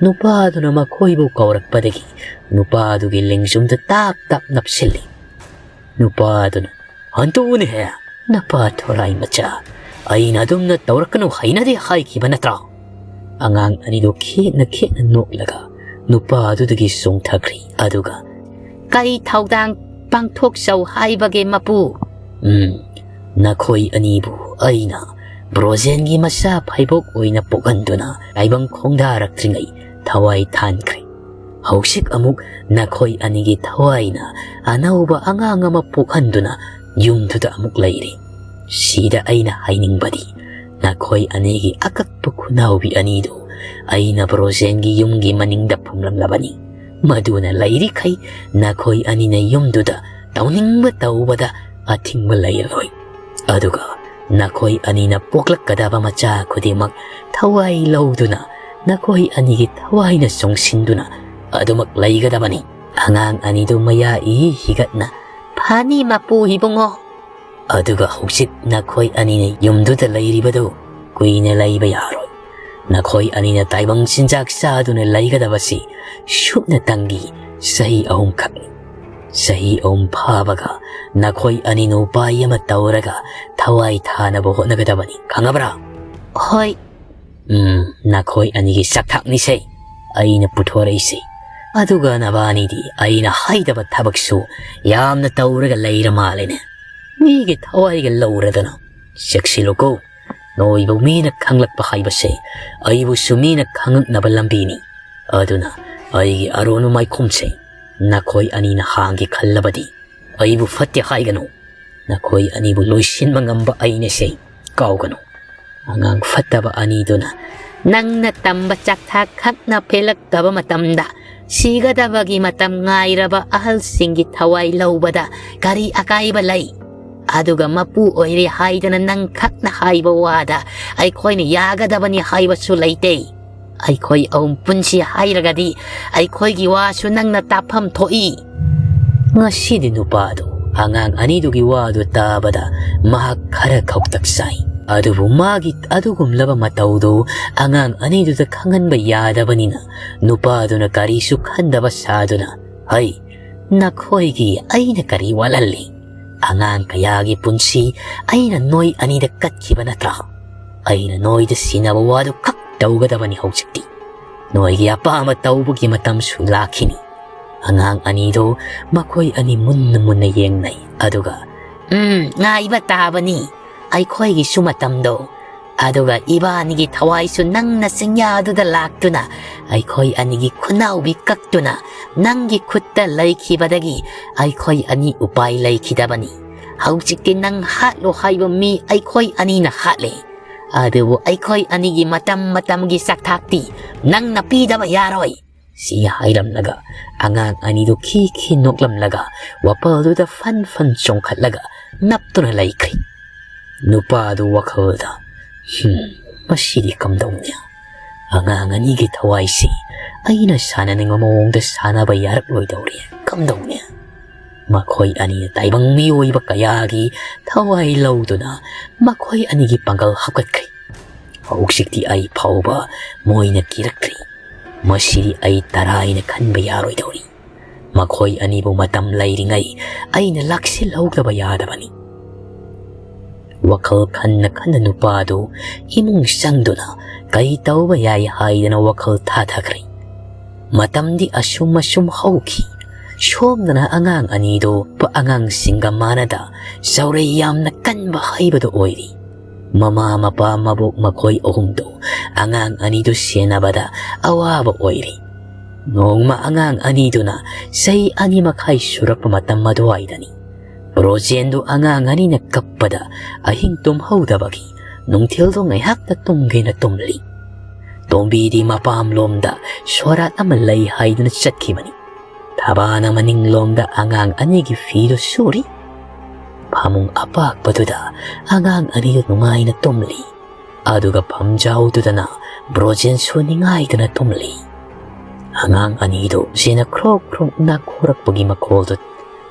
ꯅꯨꯄꯥꯗꯨꯅ ꯃꯈꯣꯏꯕꯨ ꯀꯧꯔꯛꯄꯗꯒꯤ ꯅꯨꯄꯥꯗꯨꯒꯤ ꯂꯦꯡꯖꯨꯝꯗ ꯇꯥꯞ ꯇꯥꯞ ꯅꯞꯁꯤꯜꯂꯤ꯫ ꯅꯨꯄꯥꯗꯨꯅ, "ꯍꯟꯇꯣꯛꯎꯅꯦꯍꯦ, ꯅꯄꯥ ꯊꯣꯔꯥꯏ ꯃꯆꯥ, ꯑꯩꯅ ꯑꯗꯨꯝꯅ ꯇꯧꯔꯛꯀꯅꯨ ꯍꯩꯅꯗꯦ ꯍꯥꯏꯈꯤꯕ ꯅꯠꯇ꯭ꯔꯥ?" ꯑꯉꯥꯡ ꯑꯅꯤꯗꯨ ꯈꯦꯠꯅ ꯈꯦꯠꯅ ꯅꯣꯛꯂꯒ ꯅꯨꯄꯥ ꯑꯗꯨꯗꯒꯤ ꯆꯣꯡꯊꯈ꯭ꯔꯤ꯫ ꯑꯗꯨꯒ, "ꯀꯔꯤ ꯊꯧꯗꯥꯡ ꯄꯥꯡꯊꯣꯛꯆꯧ ꯍꯥꯏꯕꯒꯦ, ꯃꯄꯨ?" "ꯎꯝ, ꯅꯈꯣꯏ ꯑꯅꯤꯕꯨ ꯑꯩꯅ ꯕ꯭ꯔꯣꯖꯦꯟꯒꯤ ꯃꯆꯥ ꯐꯩꯕꯣꯛ ꯑꯣꯏꯅ ꯄꯣꯛꯍꯟꯗꯨꯅ ꯇꯥꯏꯕꯪ ꯈꯣꯡꯗꯥꯔꯛꯇ꯭ꯔꯤꯉꯩ ꯊꯋꯥꯏ ꯊꯥꯟꯈ꯭ꯔꯦ꯫ ꯍꯧꯖꯤꯛ ꯑꯃꯨꯛ ꯅꯈꯣꯏ ꯑꯅꯤꯒꯤ ꯊꯋꯥꯏꯅ ꯑꯅꯧꯕ ꯑꯉꯥꯡ ꯑꯃ ꯄꯣꯛꯍꯟꯗꯨꯅ ꯌꯨꯝꯗꯨꯗ ꯑꯃꯨꯛ ꯂꯩꯔꯦ꯫ ꯁꯤꯗ ꯑꯩꯅ ꯍꯥꯏꯅꯤꯡꯕꯗꯤ, ꯅꯈꯣꯏ ꯑꯅꯤꯒꯤ ꯑꯀꯛꯄ ꯈꯨꯅꯥꯎꯕꯤ ꯑꯅꯤꯗꯨ ꯑꯩꯅ ꯕ꯭ꯔꯣꯖꯦꯟꯒꯤ ꯌꯨꯝꯒꯤ ꯃꯅꯤꯡꯗ ꯐꯨꯝꯂꯝꯂꯕꯅꯤ꯫ ꯃꯗꯨꯅ ꯂꯩꯔꯤꯈꯩ ꯅꯈꯣꯏ ꯑꯅꯤꯅ ꯌꯨꯝꯗꯨꯗ ꯇꯧꯅꯤꯡꯕ ꯇꯧꯕꯗ ꯑꯊꯤꯡꯕ ꯂꯩꯔꯔꯣꯏ꯫ ꯑꯗꯨꯒ ꯅꯈꯣꯏ ꯑꯅꯤꯅ ꯄꯣꯛꯂꯛꯀꯗꯕ ꯃꯆꯥ ꯈꯨꯗꯤꯡꯃꯛ ꯊꯋꯥꯏ ꯂꯧꯗꯨꯅ ꯅꯈꯣꯏ ꯑꯅꯤꯒꯤ ꯊꯋꯥꯏꯅ ꯆꯣꯡꯁꯤꯟꯗꯨꯅ ꯑꯗꯨꯃꯛ ꯂꯩꯒꯗꯕꯅꯤ꯫" ꯑꯉꯥꯡ ꯑꯅꯤꯗꯨ ꯃꯌꯥ ꯏ ꯍꯤꯒꯠꯅ, "ꯐꯅꯤ, ꯃꯄꯨ ꯏꯕꯨꯡꯉꯣ꯫ ꯑꯗꯨꯒ ꯍꯧꯖꯤꯛ ꯅꯈꯣꯏ ꯑꯅꯤꯅ ꯌꯨꯝꯗꯨꯗ ꯂꯩꯔꯤꯕꯗꯨ ꯀꯨꯏꯅ ꯂꯩꯕ ꯌꯥꯔꯣꯏ꯫ ꯅꯈꯣꯏ ꯑꯅꯤꯅ ꯇꯥꯏꯕꯪ ꯆꯤꯟꯖꯥꯛ ꯆꯥꯗꯨꯅ ꯂꯩꯒꯗꯕꯁꯤ ꯁꯨꯞꯅꯇꯪꯒꯤ ꯆꯍꯤ ꯑꯍꯨꯝꯈꯛꯅꯤ꯫ ꯆꯍꯤ ꯑꯍꯨꯝ ꯐꯥꯕꯒ ꯅꯈꯣꯏ ꯑꯅꯤꯅ ꯎꯄꯥꯏ ꯑꯃ ꯇꯧꯔꯒ ꯊꯋꯥꯏ ꯊꯥꯅꯕ ꯍꯣꯠꯅꯒꯗꯕꯅꯤ, ꯈꯪꯉꯕ꯭ꯔꯥ?" "ꯍꯣꯏ꯫" "ꯎꯝ, ꯅꯈꯣꯏ ꯑꯅꯤꯒꯤ ꯆꯥꯛꯊꯥꯛꯅꯤꯁꯦ ꯑꯩꯅ ꯄꯨꯊꯣꯔꯛꯏꯁꯦ꯫ ꯑꯗꯨꯒ ꯅꯕꯥꯅꯤꯗꯤ ꯑꯩꯅ ꯍꯥꯏꯗꯕ ꯊꯕꯛꯁꯨ ꯌꯥꯝꯅ ꯇꯧꯔꯒ ꯂꯩꯔ ꯃꯥꯜꯂꯦꯅꯦ꯫ ꯃꯤꯒꯤ ꯊꯋꯥꯏꯒ ꯂꯧꯔꯗꯅ꯫ ꯆꯦꯛꯁꯤꯜꯂꯨꯀꯣ꯫ ꯅꯣꯏꯕꯨ ꯃꯤꯅ ꯈꯪꯂꯛꯄ ꯍꯥꯏꯕꯁꯦ ꯑꯩꯕꯨꯁꯨ ꯃꯤꯅ ꯈꯪꯉꯛꯅꯕ ꯂꯝꯕꯤꯅꯤ꯫ ꯑꯗꯨꯅ ꯑꯩꯒꯤ ꯑꯔꯣꯟꯕ ꯃꯥꯏꯈꯨꯝꯁꯦ ꯅꯈꯣꯏ ꯑꯅꯤꯅ ꯍꯥꯡꯒꯦ ꯈꯜꯂꯕꯗꯤ ꯑꯩꯕꯨ ꯐꯠꯇꯦ ꯍꯥꯏꯒꯅꯨ꯫ ꯅꯈꯣꯏ ꯑꯅꯤꯕꯨ ꯂꯣꯏꯁꯤꯟꯕ ꯉꯝꯕ ꯑꯩꯅꯁꯦ, ꯀꯥꯎꯒꯅꯨ꯫" ꯑꯉꯥꯡ ꯐꯠꯇꯕ ꯑꯅꯤꯗꯨꯅ, "ꯅꯪꯅ ꯇꯝꯕ ꯆꯥꯛꯊꯥꯛ ꯈꯛꯅ ꯄꯦꯜꯂꯛꯇꯕ ꯃꯇꯝꯗ ꯁꯤꯒꯗꯕꯒꯤ ꯃꯇꯝ ꯉꯥꯏꯔꯕ ꯑꯍꯜꯁꯤꯡꯒꯤ ꯊꯋꯥꯏ ꯂꯧꯕꯗ ꯀꯔꯤ ꯑꯀꯥꯏꯕ ꯂꯩ? ꯑꯗꯨꯒ ꯃꯄꯨ ꯑꯣꯏꯔꯦ ꯍꯥꯏꯗꯅ ꯅꯪ ꯈꯛꯅ ꯍꯥꯏꯕ ꯋꯥꯗ ꯑꯩꯈꯣꯏꯅ ꯌꯥꯒꯗꯕꯅꯤ ꯍꯥꯏꯕꯁꯨ ꯂꯩꯇꯦ꯫ ꯑꯩꯈꯣꯏ ꯑꯍꯨꯝ ꯄꯨꯟꯁꯤ ꯍꯥꯏꯔꯒꯗꯤ ꯑꯩꯈꯣꯏꯒꯤ ꯋꯥꯁꯨ ꯅꯪꯅ ꯇꯥꯐꯝ ꯊꯣꯛꯏ꯫" ꯉꯁꯤꯗꯤ ꯅꯨꯄꯥꯗꯨ ꯑꯉꯥꯡ ꯑꯅꯤꯗꯨꯒꯤ ꯋꯥꯗꯨ ꯇꯥꯕꯗ ꯃꯍꯥꯛ ꯈꯔ ꯈꯧꯇꯛ ꯆꯥꯏ꯫ ꯑꯗꯨꯕꯨ ꯃꯥꯒꯤ ꯑꯗꯨꯒꯨꯝꯂꯕ ꯃꯇꯧꯗꯨ ꯑꯉꯥꯡ ꯑꯅꯤꯗꯨꯗ ꯈꯪꯍꯟꯕ ꯌꯥꯗꯕꯅꯤꯅ ꯅꯨꯄꯥꯗꯨꯅ ꯀꯔꯤꯁꯨ ꯈꯟꯗꯕ ꯁꯥꯗꯨꯅ, "ꯍꯩ, ꯅꯈꯣꯏꯒꯤ ꯑꯩꯅ ꯀꯔꯤ ꯋꯥꯠꯍꯜꯂꯤ? ꯑꯉꯥꯡ ꯀꯌꯥꯒꯤ ꯄꯨꯟꯁꯤ ꯑꯩꯅ ꯅꯣꯏ ꯑꯅꯤꯗ ꯀꯠꯈꯤꯕ ꯅꯠꯇ꯭ꯔꯥ? ꯑꯩꯅ ꯅꯣꯏꯗ ꯁꯤꯟꯅꯕ ꯋꯥꯗꯨ ꯈꯛ ꯇꯧꯒꯗꯕꯅꯤ ꯍꯧꯖꯤꯛꯇꯤ꯫ ꯅꯣꯏꯒꯤ ꯑꯄꯥꯝꯕ ꯇꯧꯕꯒꯤ ꯃꯇꯝꯁꯨ ꯂꯥꯛꯈꯤꯅꯤ꯫ ꯑꯉꯥꯡ ꯑꯅꯤꯗꯨ ꯃꯈꯣꯏ ꯑꯅꯤ ꯃꯨꯟꯅ ꯃꯨꯟꯅ ꯌꯦꯡꯅꯩ꯫ ꯑꯗꯨꯒ, "ꯎꯝ, ꯉꯥꯏꯕ ꯇꯥꯕꯅꯤ ꯑꯩꯈꯣꯏꯒꯤꯁꯨ ꯃꯇꯝꯗꯣ꯫ ꯑꯗꯨꯒ ꯏꯕꯥꯅꯤꯒꯤ ꯊꯋꯥꯏꯁꯨ ꯅꯪꯅ ꯆꯤꯡꯌꯥꯗꯨꯗ ꯂꯥꯛꯇꯨꯅ ꯑꯩꯈꯣꯏ ꯑꯅꯤꯒꯤ ꯈꯨꯅꯥꯎꯕꯤ ꯀꯛꯇꯨꯅ ꯅꯪꯒꯤ ꯈꯨꯠꯇ ꯂꯩꯈꯤꯕꯗꯒꯤ ꯑꯩꯈꯣꯏ ꯑꯅꯤ ꯎꯄꯥꯏ ꯂꯩꯈꯤꯗꯕꯅꯤ꯫ ꯍꯧꯖꯤꯛꯇꯤ ꯅꯪ ꯍꯥꯠꯂꯣ ꯍꯥꯏꯕ ꯃꯤ ꯑꯩꯈꯣꯏ ꯑꯅꯤꯅ ꯍꯥꯠꯂꯦ꯫ ꯑꯗꯨꯕꯨ ꯑꯩꯈꯣꯏ ꯑꯅꯤꯒꯤ ꯃꯇꯝ ꯃꯇꯝꯒꯤ ꯆꯥꯛꯊꯥꯛꯇꯤ ꯅꯪꯅ ꯄꯤꯗꯕ ꯌꯥꯔꯣꯏ," ꯁꯤ ꯍꯥꯏꯔꯝꯂꯒ ꯑꯉꯥꯡ ꯑꯅꯤꯗꯨ ꯈꯤ ꯈꯤ ꯅꯣꯛꯂꯝꯂꯒ ꯋꯥꯄꯜꯗꯨꯗ ꯐꯟ ꯐꯟ ꯆꯣꯡꯈꯠꯂꯒ ꯅꯞꯇꯨꯅ ꯂꯩꯈ꯭ꯔꯦ꯫ ꯅꯨꯄꯥꯗꯨ ꯋꯥꯈꯜꯗ, "ꯍꯝ, ꯃꯁꯤꯗꯤ ꯀꯝꯗꯧꯅꯤ? ꯑꯉꯥꯡ ꯑꯅꯤꯒꯤ ꯊꯋꯥꯏꯁꯤ ꯑꯩꯅ ꯁꯥꯟꯅꯅꯤꯡꯕ ꯃꯑꯣꯡꯗ ꯁꯥꯟꯅꯕ ꯌꯥꯔꯛꯂꯣꯏꯗꯧꯔꯤ꯫ ꯀꯝꯗꯧꯅꯤ?" ꯃꯈꯣꯏ ꯑꯅꯤꯅ ꯇꯥꯏꯕꯪ ꯃꯤꯑꯣꯏꯕ ꯀꯌꯥꯒꯤ ꯊꯋꯥꯏ ꯂꯧꯗꯨꯅ ꯃꯈꯣꯏ ꯑꯅꯤꯒꯤ ꯄꯥꯡꯒꯜ ꯍꯥꯞꯀꯠꯈ꯭ꯔꯦ꯫ ꯍꯧꯖꯤꯛꯇꯤ ꯑꯩ ꯐꯥꯎꯕ ꯃꯣꯏꯅ ꯀꯤꯔꯛꯇ꯭ꯔꯤ꯫ ꯃꯁꯤꯗꯤ ꯑꯩ ꯇꯔꯥꯏꯅ ꯈꯟꯕ ꯌꯥꯔꯣꯏꯗꯧꯔꯤ꯫ ꯃꯈꯣꯏ ꯑꯅꯤꯕꯨ ꯃꯇꯝ ꯂꯩꯔꯤꯉꯩ ꯑꯩꯅ ꯂꯥꯛꯁꯤꯜꯍꯧꯗꯕ ꯌꯥꯗꯕꯅꯤ꯫ ꯋꯥꯈꯜ ꯈꯟꯅ ꯈꯟꯅ ꯅꯨꯄꯥꯗꯨ ꯏꯃꯨꯡ ꯆꯪꯗꯨꯅ ꯀꯩ ꯇꯧꯕ ꯌꯥꯏ ꯍꯥꯏꯗꯅ ꯋꯥꯈꯜ ꯊꯥꯊꯈ꯭ꯔꯦ꯫ ꯃꯇꯝꯗꯤ ꯑꯁꯨꯝ ꯑꯁꯨꯝ ꯍꯧꯈꯤ꯫ ꯁꯣꯝꯗꯅ ꯑꯉꯥꯡ ꯑꯅꯤꯗꯨ ꯑꯉꯥꯡꯁꯤꯡꯒ ꯃꯥꯟꯅꯗ ꯆꯥꯎꯔꯩ ꯌꯥꯝꯅ ꯀꯟꯕ ꯍꯩꯕꯗꯨ ꯑꯣꯏꯔꯤ꯫ ꯃꯃꯥ ꯃꯄꯥ ꯃꯕꯣꯛ ꯃꯈꯣꯏ ꯑꯍꯨꯝꯗꯨ ꯑꯉꯥꯡ ꯑꯅꯤꯗꯨ ꯁꯦꯟꯅꯕꯗ ꯑꯋꯥꯕ ꯑꯣꯏꯔꯤ꯫ ꯅꯣꯡꯃ ꯑꯉꯥꯡ ꯑꯅꯤꯗꯨꯅ ꯆꯍꯤ ꯑꯅꯤ ꯃꯈꯥꯏ ꯁꯨꯔꯛꯄ ꯃꯇꯝ ꯑꯗꯨꯋꯥꯏꯗꯅꯤ꯫ ꯕ꯭ꯔꯣꯖꯦꯟꯗꯨ ꯑꯉꯥꯡ ꯑꯅꯤꯅ ꯀꯞꯄꯗ ꯑꯍꯤꯡ ꯇꯨꯝꯍꯧꯗꯕꯒꯤ ꯅꯨꯡꯊꯤꯜꯗꯣ ꯉꯥꯏꯍꯥꯛꯇ ꯇꯨꯝꯒꯦꯅ ꯇꯨꯝꯂꯤ꯫ ꯇꯣꯝꯕꯤꯗꯤ ꯃꯄꯥꯝꯂꯣꯝꯗ ꯁꯣꯔꯥꯠ ꯑꯃ ꯂꯩ ꯍꯥꯏꯗꯨꯅ ꯆꯠꯈꯤꯕꯅꯤ꯫ ꯊꯕꯥꯅ ꯃꯅꯤꯡꯂꯣꯝꯗ ꯑꯉꯥꯡ ꯑꯅꯤꯒꯤ ꯐꯤꯗꯨ ꯁꯨꯔꯤ꯫ ꯐꯃꯨꯡ ꯑꯄꯥꯛꯄꯗꯨꯗ ꯑꯉꯥꯡ ꯑꯅꯤꯗꯨ ꯅꯨꯡꯉꯥꯏꯅ ꯇꯨꯝꯂꯤ꯫ ꯑꯗꯨꯒ ꯐꯝꯖꯥꯎꯗꯨꯗꯅ ꯕ꯭ꯔꯣꯖꯦꯟꯁꯨ ꯅꯤꯡꯉꯥꯏꯗꯅ ꯇꯨꯝꯂꯤ꯫ ꯑꯉꯥꯡ ꯑꯅꯤꯗꯨ ꯁꯤꯅ ꯈ꯭ꯔꯣꯛ ꯈ꯭ꯔꯣꯛ ꯅꯥꯈꯣꯔꯛꯄꯒꯤ ꯃꯈꯣꯜꯗꯨ,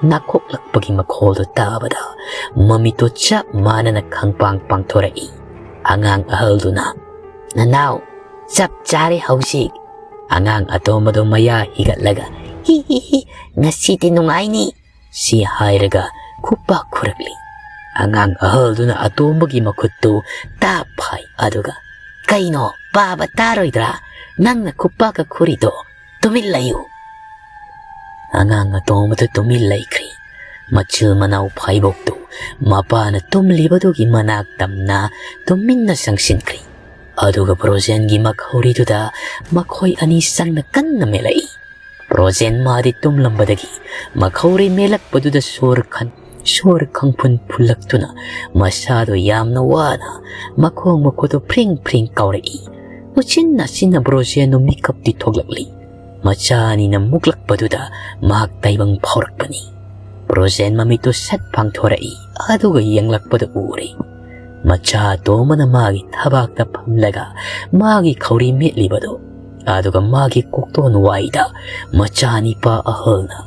ꯅꯥꯈꯣꯛꯂꯛꯄꯒꯤ ꯃꯈꯣꯜꯗꯨ ꯇꯥꯕꯗ ꯃꯃꯤꯠꯇꯨ ꯆꯞ ꯃꯥꯟꯅꯅ ꯈꯪꯄꯥꯡ ꯄꯥꯡꯊꯣꯔꯛꯏ꯫ ꯑꯉꯥꯡ ꯑꯍꯜꯗꯨꯅ, "ꯅꯅꯥꯎ, ꯆꯞ ꯆꯥꯔꯦ ꯍꯧꯖꯤꯛ꯫" ꯑꯉꯥꯡ ꯑꯇꯣꯝꯕꯗꯨ ꯃꯌꯥ ꯍꯤꯒꯠꯂꯒ, "ꯍꯤ ꯍꯤ ꯍꯤ, ꯉꯁꯤꯗꯤ ꯅꯨꯡꯉꯥꯏꯅꯤ," ꯁꯤ ꯍꯥꯏꯔꯒ ꯈꯨꯄꯥꯛ ꯈꯨꯔꯛꯂꯤ꯫ ꯑꯉꯥꯡ ꯑꯍꯜꯗꯨꯅ ꯑꯇꯣꯝꯕꯒꯤ ꯃꯈꯨꯠꯇꯨ ꯇꯥꯞ ꯐꯥꯏ, ꯑꯗꯨꯒ, "ꯀꯩꯅꯣ, ꯄꯥꯕ ꯇꯥꯔꯣꯏꯗ꯭ꯔꯥ? ꯅꯪꯅ ꯈꯨꯄꯥꯛꯀ ꯈꯨꯔꯤꯗꯣ? ꯇꯨꯃꯤꯟ ꯂꯩꯌꯨ!" ꯑꯉꯥꯡ ꯑꯇꯣꯝꯕꯗꯨ ꯇꯨꯃꯤꯟ ꯂꯩꯈ꯭ꯔꯤ꯫ ꯃꯆꯤꯜ ꯃꯅꯥꯎ ꯐꯥꯏꯕꯣꯛꯇꯨ ꯃꯄꯥꯅ ꯇꯨꯝꯂꯤꯕꯗꯨꯒꯤ ꯃꯅꯥꯛ ꯇꯝꯅ ꯇꯨꯃꯤꯟꯅ ꯆꯪꯁꯤꯟꯈ꯭ꯔꯤ꯫ ꯑꯗꯨꯒ ꯕ꯭ꯔꯣꯖꯦꯟꯒꯤ ꯃꯈꯧꯔꯤꯗꯨꯗ ꯃꯈꯣꯏ ꯑꯅꯤ ꯆꯪꯅ ꯀꯟꯅ ꯃꯦꯠꯂꯛꯏ꯫ ꯕ꯭ꯔꯣꯖꯦꯟ ꯃꯥꯗꯤ ꯇꯨꯝꯂꯝꯕꯗꯒꯤ ꯃꯈꯧꯔꯤ ꯃꯦꯠꯂꯛꯄꯗꯨꯗ ꯁꯣꯔ ꯈꯟ-, ꯁꯣꯔ ꯈꯪꯐꯨꯟ ꯐꯨꯜꯂꯛꯇꯨꯅ ꯃꯁꯥꯗꯣ ꯌꯥꯝꯅ ꯋꯥꯅ ꯃꯈꯣꯡ ꯃꯈꯨꯠꯇꯨ ꯐ꯭ꯔꯤꯡ ꯐ꯭ꯔꯤꯡ ꯀꯥꯎꯔꯛꯏ꯫ ꯎꯆꯤꯟ ꯅꯥꯆꯤꯟꯅ ꯕ꯭ꯔꯣꯖꯦꯟꯗꯨ ꯃꯤꯀꯞꯇꯤ ꯊꯣꯛꯂꯛꯂꯤ꯫ ꯃꯆꯥ ꯑꯅꯤꯅ ꯃꯨꯛꯂꯛꯄꯗꯨꯗ ꯃꯍꯥꯛ ꯇꯥꯏꯕꯪ ꯐꯥꯎꯔꯛꯄꯅꯤ꯫ ꯕ꯭ꯔꯣꯖꯦꯟ ꯃꯃꯤꯠꯇꯨ ꯁꯠ ꯄꯥꯡꯊꯣꯔꯛꯏ, ꯑꯗꯨꯒ ꯌꯦꯡꯂꯛꯄꯗ ꯎꯔꯦ꯫ ꯃꯆꯥ ꯑꯇꯣꯝꯕꯅ ꯃꯥꯒꯤ ꯊꯕꯥꯛꯇ ꯐꯝꯂꯒ ꯃꯥꯒꯤ ꯈꯧꯔꯤ ꯃꯦꯠꯂꯤꯕꯗꯨ, ꯑꯗꯨꯒ ꯃꯥꯒꯤ ꯀꯣꯛꯇꯣꯟ ꯋꯥꯏꯗ ꯃꯆꯥ ꯅꯤꯄꯥ ꯑꯍꯜꯅ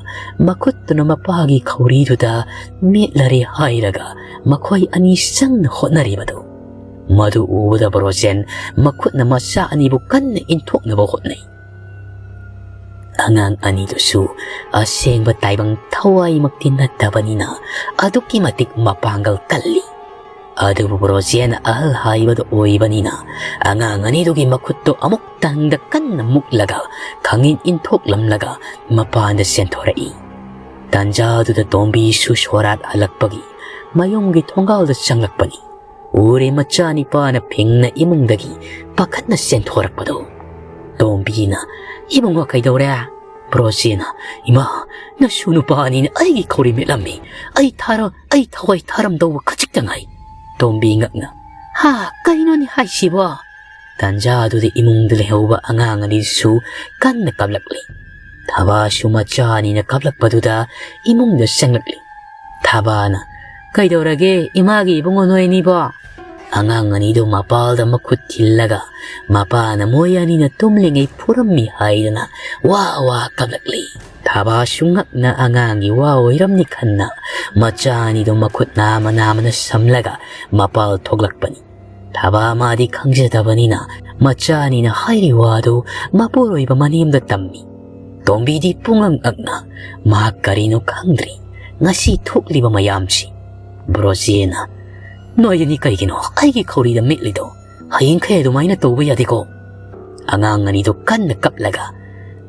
ꯃꯈꯨꯠꯇꯨꯅ ꯃꯄꯥꯒꯤ ꯈꯧꯔꯤꯗꯨꯗ ꯃꯦꯠꯂꯔꯦ ꯍꯥꯏꯔꯒ ꯃꯈꯣꯏ ꯑꯅꯤ ꯆꯪꯅ ꯍꯣꯠꯅꯔꯤꯕꯗꯨ꯫ ꯃꯗꯨ ꯎꯕꯗ ꯕ꯭ꯔꯣꯖꯦꯟ ꯃꯈꯨꯠꯅ ꯃꯆꯥ ꯑꯅꯤꯕꯨ ꯀꯟꯅ ꯏꯟꯊꯣꯛꯅꯕ ꯍꯣꯠꯅꯩ꯫ ꯑꯉꯥꯡ ꯑꯅꯤꯗꯨꯁꯨ ꯑꯁꯦꯡꯕ ꯇꯥꯏꯕꯪ ꯊꯋꯥꯏꯃꯛꯇꯤ ꯅꯠꯇꯕꯅꯤꯅ ꯑꯗꯨꯛꯀꯤ ꯃꯇꯤꯛ ꯃꯄꯥꯡꯒꯜ ꯀꯜꯂꯤ꯫ ꯑꯗꯨꯕꯨ ꯕ꯭ꯔꯣꯖꯦꯟ ꯑꯍꯜ ꯍꯥꯏꯕꯗꯨ ꯑꯣꯏꯕꯅꯤꯅ ꯑꯉꯥꯡ ꯑꯅꯤꯗꯨꯒꯤ ꯃꯈꯨꯠꯇꯨ ꯑꯃꯨꯛꯇꯪꯗ ꯀꯟꯅ ꯃꯨꯛꯂꯒ ꯈꯪꯏꯟ ꯏꯟꯊꯣꯛꯂꯝꯂꯒ ꯃꯄꯥꯟꯗ ꯆꯦꯟꯊꯣꯔꯛꯏ꯫ ꯇꯥꯟꯖꯥꯗꯨꯗ ꯇꯣꯝꯕꯤꯁꯨ ꯁꯣꯔꯥꯠ ꯍꯜꯂꯛꯄꯒꯤ ꯃꯌꯨꯝꯒꯤ ꯊꯣꯡꯒꯥꯜꯗ ꯆꯪꯂꯛꯄꯅꯤ꯫ ꯎꯔꯦ ꯃꯆꯥ ꯅꯤꯄꯥꯅ ꯐꯤꯡꯅ ꯏꯃꯨꯡꯗꯒꯤ ꯄꯥꯈꯠꯅ ꯆꯦꯟꯊꯣꯔꯛꯄꯗꯨ꯫ ꯇꯣꯝꯕꯤꯅ, "ꯏꯕꯨꯡꯉꯣ, ꯀꯩꯗꯧꯔꯦ?" ꯕ꯭ꯔꯣꯖꯦꯟꯅ, "ꯏꯃꯥ, ꯅꯁꯨ ꯅꯨꯄꯥ ꯑꯅꯤꯅ ꯑꯩꯒꯤ ꯈꯧꯔꯤ ꯃꯦꯠꯂꯝꯃꯤ꯫ ꯑꯩ ꯊꯥꯔ-, ꯑꯩ ꯊꯋꯥꯏ ꯊꯥꯔꯝꯗꯧꯕ ꯈꯖꯤꯛꯇ ꯉꯥꯏ꯫" ꯇꯣꯝꯕꯤ ꯉꯛꯅ, "ꯍꯥ, ꯀꯩꯅꯣꯅꯦ ꯍꯥꯏꯁꯤꯕꯣ?" ꯇꯥꯟꯖꯥꯗꯨꯗ ꯏꯃꯨꯡꯗ ꯂꯩꯍꯧꯕ ꯑꯉꯥꯡ ꯑꯅꯤꯁꯨ ꯀꯟꯅ ꯀꯞꯂꯛꯂꯤ꯫ ꯊꯕꯥꯁꯨ ꯃꯆꯥ ꯑꯅꯤꯅ ꯀꯞꯂꯛꯄꯗꯨꯗ ꯏꯃꯨꯡꯗ ꯆꯪꯂꯛꯂꯤ꯫ ꯊꯕꯥꯅ, "ꯀꯩꯗꯧꯔꯒꯦ ꯏꯃꯥꯒꯤ ꯏꯕꯨꯡꯉꯣ ꯅꯣꯏ ꯑꯅꯤꯕꯣ?" ꯑꯉꯥꯡ ꯑꯅꯤꯗꯨ ꯃꯄꯥꯜꯗ ꯃꯈꯨꯠ ꯊꯤꯜꯂꯒ ꯃꯄꯥꯅ ꯃꯣꯏ ꯑꯅꯤꯅ ꯇꯨꯝꯂꯤꯉꯩ ꯐꯨꯔꯝꯃꯤ ꯍꯥꯏꯗꯅ ꯋꯥ ꯋꯥ ꯀꯞꯂꯛꯂꯤ꯫ ꯊꯕꯥꯁꯨ ꯉꯛꯅ ꯑꯉꯥꯡꯒꯤ ꯋꯥ ꯑꯣꯏꯔꯝꯅꯤ ꯈꯟꯅ ꯃꯆꯥ ꯑꯅꯤꯗꯨ ꯃꯈꯨꯠ ꯅꯥꯝꯃ ꯅꯥꯝꯃꯅ ꯁꯝꯂꯒ ꯃꯄꯥꯜ ꯊꯣꯛꯂꯛꯄꯅꯤ꯫ ꯊꯕꯥ ꯃꯥꯗꯤ ꯈꯪꯖꯗꯕꯅꯤꯅ ꯃꯆꯥ ꯑꯅꯤꯅ ꯍꯥꯏꯔꯤ ꯋꯥꯗꯨ ꯃꯄꯨꯔꯣꯏꯕ ꯃꯅꯦꯝꯗ ꯇꯝꯃꯤ꯫ ꯇꯣꯝꯕꯤꯗꯤ ꯄꯨꯡꯉꯛ ꯉꯛꯅ ꯃꯍꯥꯛ ꯀꯔꯤꯅꯣ ꯈꯪꯗ꯭ꯔꯤ꯫ ꯉꯁꯤ ꯊꯣꯛꯂꯤꯕ ꯃꯌꯥꯝꯁꯤ?" ꯕ꯭ꯔꯣꯖꯦꯟꯅ, "ꯅꯣꯏ ꯑꯅꯤ ꯀꯩꯒꯤꯅꯣ ꯑꯩꯒꯤ ꯈꯧꯔꯤꯗ ꯃꯤꯠꯂꯤꯗꯣ? ꯍꯌꯦꯡꯈꯩ ꯑꯗꯨꯃꯥꯏꯅ ꯇꯧꯕ ꯌꯥꯗꯦꯀꯣ꯫" ꯑꯉꯥꯡ ꯑꯅꯤꯗꯨ ꯀꯟꯅ ꯀꯞꯂꯒ,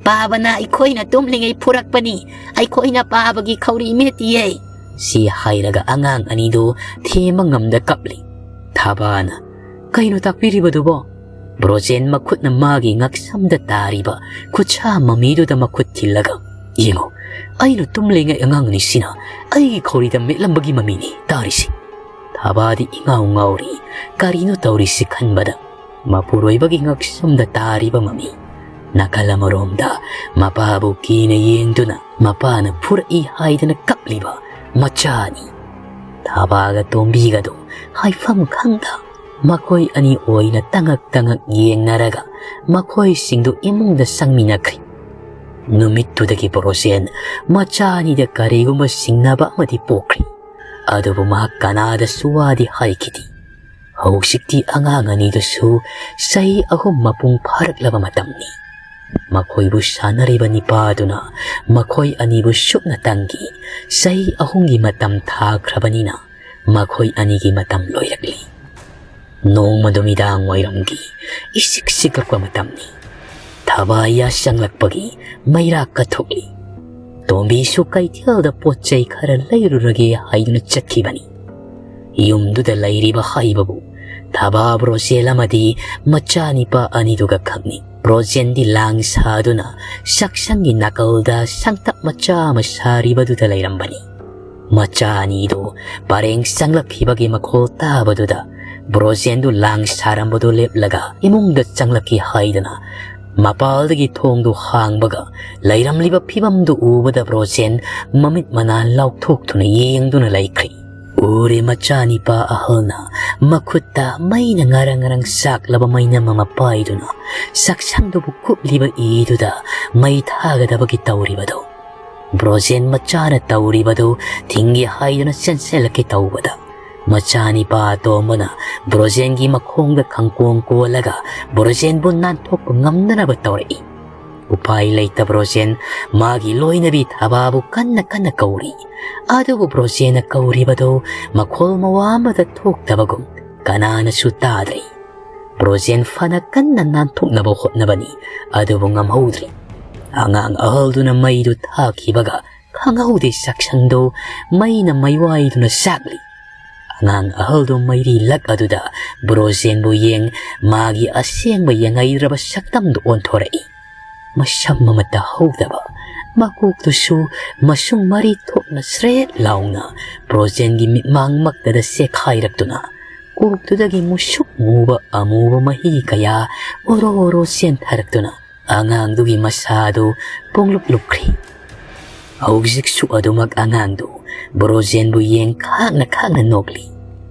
"ꯄꯥꯕꯅ ꯑꯩꯈꯣꯏꯅ ꯇꯨꯝꯂꯤꯉꯩ ꯐꯨꯔꯛꯄꯅꯤ, ꯑꯩꯈꯣꯏꯅ ꯄꯥꯕꯒꯤ ꯈꯧꯔꯤ ꯃꯦꯠꯇꯤꯌꯦ," ꯁꯤ ꯍꯥꯏꯔꯒ ꯑꯉꯥꯡ ꯑꯅꯤꯗꯨ ꯊꯦꯝꯕ ꯉꯝꯗ ꯀꯞꯂꯤ꯫ ꯊꯥꯕꯥꯅ, "ꯀꯩꯅꯣ ꯇꯥꯛꯄꯤꯔꯤꯕꯗꯨꯕꯣ?" ꯕ꯭ꯔꯣꯖꯦꯟ ꯃꯈꯨꯠꯅ ꯃꯥꯒꯤ ꯉꯛꯁꯝꯗ ꯇꯥꯔꯤꯕ ꯈꯨꯠꯁꯥ ꯃꯃꯤꯗꯨꯗ ꯃꯈꯨꯠ ꯊꯤꯜꯂꯒ, "ꯌꯦꯡꯉꯣ, ꯑꯩꯅ ꯇꯨꯝꯂꯤꯉꯩ ꯑꯉꯥꯡ ꯑꯅꯤꯁꯤꯅ ꯑꯩꯒꯤ ꯈꯧꯔꯤꯗ ꯃꯦꯠꯂꯝꯕꯒꯤ ꯃꯃꯤꯅꯤ ꯇꯥꯔꯤꯁꯤ꯫" ꯊꯥꯕꯥꯗꯤ ꯏꯉꯥꯎ ꯉꯥꯎꯔꯤ꯫ ꯀꯔꯤꯅꯣ ꯇꯧꯔꯤꯁꯤ ꯈꯟꯕꯗ, ꯃꯄꯨꯔꯣꯏꯕꯒꯤ ꯉꯛꯁꯝꯗ ꯇꯥꯔꯤꯕ ꯃꯃꯤ ꯅꯥꯀꯜ ꯑꯃꯔꯣꯝꯗ ꯃꯄꯥꯕꯨ ꯀꯤꯅ ꯌꯦꯡꯗꯨꯅ ꯃꯄꯥꯅ ꯐꯨꯔꯛꯏ ꯍꯥꯏꯗꯅ ꯀꯞꯂꯤꯕ ꯃꯆꯥꯅꯤ꯫ ꯊꯥꯕꯥꯒ ꯇꯣꯝꯕꯤꯒꯗꯨ ꯍꯥꯏꯐꯝ ꯈꯪꯗ ꯃꯈꯣꯏ ꯑꯅꯤ ꯑꯣꯏꯅ ꯇꯉꯛ ꯇꯉꯛ ꯌꯦꯡꯅꯔꯒ ꯃꯈꯣꯏꯁꯤꯡꯗꯨ ꯏꯃꯨꯡꯗ ꯆꯪꯃꯤꯟꯅꯈ꯭ꯔꯤ꯫ ꯅꯨꯃꯤꯠꯇꯨꯗꯒꯤ ꯕ꯭ꯔꯣꯖꯦꯟ ꯃꯆꯥ ꯑꯅꯤꯗ ꯀꯔꯤꯒꯨꯝꯕ ꯁꯤꯡꯅꯕ ꯑꯃꯗꯤ ꯄꯣꯛꯈ꯭ꯔꯤ꯫ ꯑꯗꯨꯕꯨ ꯃꯍꯥꯛ ꯀꯅꯥꯗꯁꯨ ꯋꯥꯗꯤ ꯍꯥꯏꯈꯤꯗꯦ꯫ ꯍꯧꯖꯤꯛꯇꯤ ꯑꯉꯥꯡ ꯑꯅꯤꯗꯨꯁꯨ ꯆꯍꯤ ꯑꯍꯨꯝ ꯃꯄꯨꯡ ꯐꯥꯔꯛꯂꯕ ꯃꯇꯝꯅꯤ꯫ ꯃꯈꯣꯏꯕꯨ ꯁꯥꯟꯅꯔꯤꯕ ꯅꯤꯄꯥꯗꯨꯅ ꯃꯈꯣꯏ ꯑꯅꯤꯕꯨ ꯁꯨꯞꯅ ꯇꯪꯈꯤ꯫ ꯆꯍꯤ ꯑꯍꯨꯝꯒꯤ ꯃꯇꯝ ꯊꯥꯈ꯭ꯔꯕꯅꯤꯅ ꯃꯈꯣꯏ ꯑꯅꯤꯒꯤ ꯃꯇꯝ ꯂꯣꯏꯔꯛꯂꯤ꯫ ꯅꯣꯡꯃ ꯅꯨꯃꯤꯗꯥꯡ ꯋꯥꯏꯔꯝꯒꯤ ꯏꯁꯤꯛ ꯁꯤꯛꯂꯛꯄ ꯃꯇꯝꯅꯤ꯫ ꯊꯥꯕꯥ ꯌꯥꯆꯪꯂꯛꯄꯒꯤ ꯃꯩꯔꯥ ꯀꯠꯊꯣꯛꯂꯤ꯫ ꯇꯣꯝꯕꯤꯁꯨ ꯀꯩꯊꯦꯜꯗ ꯄꯣꯠ ꯆꯩ ꯈꯔ ꯂꯩꯔꯨꯔꯒꯦ ꯍꯥꯏꯗꯨꯅ ꯆꯠꯈꯤꯕꯅꯤ꯫ ꯌꯨꯝꯗꯨꯗ ꯂꯩꯔꯤꯕ ꯍꯥꯏꯕꯕꯨ ꯊꯥꯕꯥ, ꯕ꯭ꯔꯣꯖꯦꯟ ꯑꯃꯗꯤ ꯃꯆꯥꯅꯤꯄꯥ ꯑꯅꯤꯗꯨꯒ ꯈꯛꯅꯤ꯫ ꯕ꯭ꯔꯣꯖꯦꯟꯗꯤ ꯂꯥꯡ ꯁꯥꯗꯨꯅ ꯆꯥꯛꯁꯪꯒꯤ ꯅꯥꯀꯜꯗ ꯁꯪꯇꯞ ꯃꯆꯥ ꯑꯃ ꯁꯥꯔꯤꯕꯗꯨꯗ ꯂꯩꯔꯝꯕꯅꯤ꯫ ꯃꯆꯥ ꯑꯅꯤꯗꯨ ꯄꯔꯦꯡ ꯆꯪꯂꯛꯈꯤꯕꯒꯤ ꯃꯈꯣꯜ ꯇꯥꯕꯗꯨꯗ ꯕ꯭ꯔꯣꯖꯦꯟꯗꯨ ꯂꯥꯡ ꯁꯥꯔꯝꯕꯗꯨ ꯂꯦꯞꯂꯒ ꯏꯃꯨꯡꯗ ꯆꯪꯂꯛꯈꯤ ꯍꯥꯏꯗꯨꯅ ꯃꯄꯥꯜꯗꯒꯤ ꯊꯣꯡꯗꯨ ꯍꯥꯡꯕꯒ ꯂꯩꯔꯝꯂꯤꯕ ꯐꯤꯕꯝꯗꯨ ꯎꯕꯗ ꯕ꯭ꯔꯣꯖꯦꯟ ꯃꯃꯤꯠ ꯃꯅꯥ ꯂꯥꯎꯊꯣꯛꯇꯨꯅ ꯌꯦꯡꯗꯨꯅ ꯂꯩꯈ꯭ꯔꯤ꯫ ꯎꯔꯦ, ꯃꯆꯥꯅꯤꯄꯥ ꯑꯍꯜꯅ ꯃꯈꯨꯠꯇ ꯃꯩꯅ ꯉꯔꯪ ꯉꯔꯪ ꯆꯥꯛꯂꯕ ꯃꯩꯅꯝ ꯑꯃ ꯄꯥꯏꯗꯨꯅ ꯆꯥꯛꯁꯪꯗꯨꯕꯨ ꯀꯨꯞꯂꯤꯕ ꯏꯗꯨꯗ ꯃꯩ ꯊꯥꯒꯗꯕꯒꯤ ꯇꯧꯔꯤꯕꯗꯨ꯫ ꯕ꯭ꯔꯣꯖꯦꯟ ꯃꯆꯥꯅ ꯇꯧꯔꯤꯕꯗꯨ ꯊꯤꯡꯒꯦ ꯍꯥꯏꯗꯨꯅ ꯆꯦꯟꯁꯤꯜꯂꯛꯀꯦ ꯇꯧꯕꯗ, ꯃꯆꯥꯅꯤꯄꯥ ꯑꯇꯣꯝꯕꯅ ꯕ꯭ꯔꯣꯖꯦꯟꯒꯤ ꯃꯈꯣꯡꯗ ꯈꯪꯀꯣꯡ ꯀꯣꯜꯂꯒ ꯕ꯭ꯔꯣꯖꯦꯟꯕꯨ ꯅꯥꯟꯊꯣꯛꯄ ꯉꯝꯅꯅꯕ ꯇꯧꯔꯛꯏ꯫ ꯎꯄꯥꯏ ꯂꯩꯇꯕ ꯕ꯭ꯔꯣꯖꯦꯟ ꯃꯥꯒꯤ ꯂꯣꯏꯅꯕꯤ ꯊꯥꯕꯥꯕꯨ ꯀꯟꯅ ꯀꯟꯅ ꯀꯧꯔꯤ꯫ ꯑꯗꯨꯕꯨ ꯕ꯭ꯔꯣꯖꯦꯟꯅ ꯀꯧꯔꯤꯕꯗꯨ ꯃꯈꯣꯜ ꯃꯋꯥ ꯑꯃꯗ ꯊꯣꯛꯇꯕꯒꯨꯝ ꯀꯅꯥꯅꯁꯨ ꯇꯥꯗ꯭ꯔꯦ꯫ ꯕ꯭ꯔꯣꯖꯦꯟ ꯐꯅ ꯀꯟꯅ ꯅꯥꯟꯊꯣꯛꯅꯕ ꯍꯣꯠꯅꯕꯅꯤ, ꯑꯗꯨꯕꯨ ꯉꯝꯍꯧꯗ꯭ꯔꯦ꯫ ꯑꯉꯥꯡ ꯑꯍꯜꯗꯨꯅ ꯃꯩꯗꯨ ꯊꯥꯈꯤꯕꯒ ꯈꯪꯍꯧꯗꯦ ꯆꯥꯛꯁꯪꯗꯨ ꯃꯩꯅ ꯃꯩꯋꯥꯏꯗꯨꯅ ꯆꯥꯛꯂꯤ꯫ ꯑꯉꯥꯡ ꯑꯍꯜꯗꯨ ꯃꯩꯔꯤ ꯂꯛ ꯑꯗꯨꯗ ꯕ꯭ꯔꯣꯖꯦꯟꯕꯨ ꯌꯦꯡ ꯃꯥꯒꯤ ꯑꯁꯦꯡꯕ ꯌꯦꯡꯍꯩꯗ꯭ꯔꯕ ꯁꯛꯇꯝꯗꯨ ꯑꯣꯟꯊꯣꯔꯛꯏ꯫ ꯃꯁꯝ ꯑꯃꯠꯇ ꯍꯧꯗꯕ, ꯃꯀꯣꯛꯇꯨꯁꯨ ꯃꯁꯨꯡ ꯃꯔꯤ ꯊꯣꯛꯅ ꯁ꯭ꯔꯦꯠ ꯂꯥꯎꯅ ꯕ꯭ꯔꯣꯖꯦꯟꯒꯤ ꯃꯤꯠꯃꯥꯡꯃꯛꯇꯗ ꯆꯦꯛꯈꯥꯏꯔꯛꯇꯨꯅ ꯀꯣꯛꯇꯨꯗꯒꯤ ꯃꯨꯁꯨꯛ ꯃꯨꯕ ꯑꯃꯨꯕ ꯃꯍꯤ ꯀꯌꯥ ꯑꯣꯔꯣ ꯑꯣꯔꯣ ꯆꯦꯟꯊꯔꯛꯇꯨꯅ ꯑꯉꯥꯡꯗꯨꯒꯤ ꯃꯁꯥꯗꯨ ꯄꯨꯡꯂꯨꯞ ꯂꯨꯞꯈ꯭ꯔꯤ꯫ ꯍꯧꯖꯤꯛꯁꯨ ꯑꯗꯨꯃꯛ ꯑꯉꯥꯡꯗꯨ ꯕ꯭ꯔꯣꯖꯦꯟꯕꯨ ꯌꯦꯡ ꯈꯥꯛꯅ ꯈꯥꯛꯅ ꯅꯣꯛꯂꯤ꯫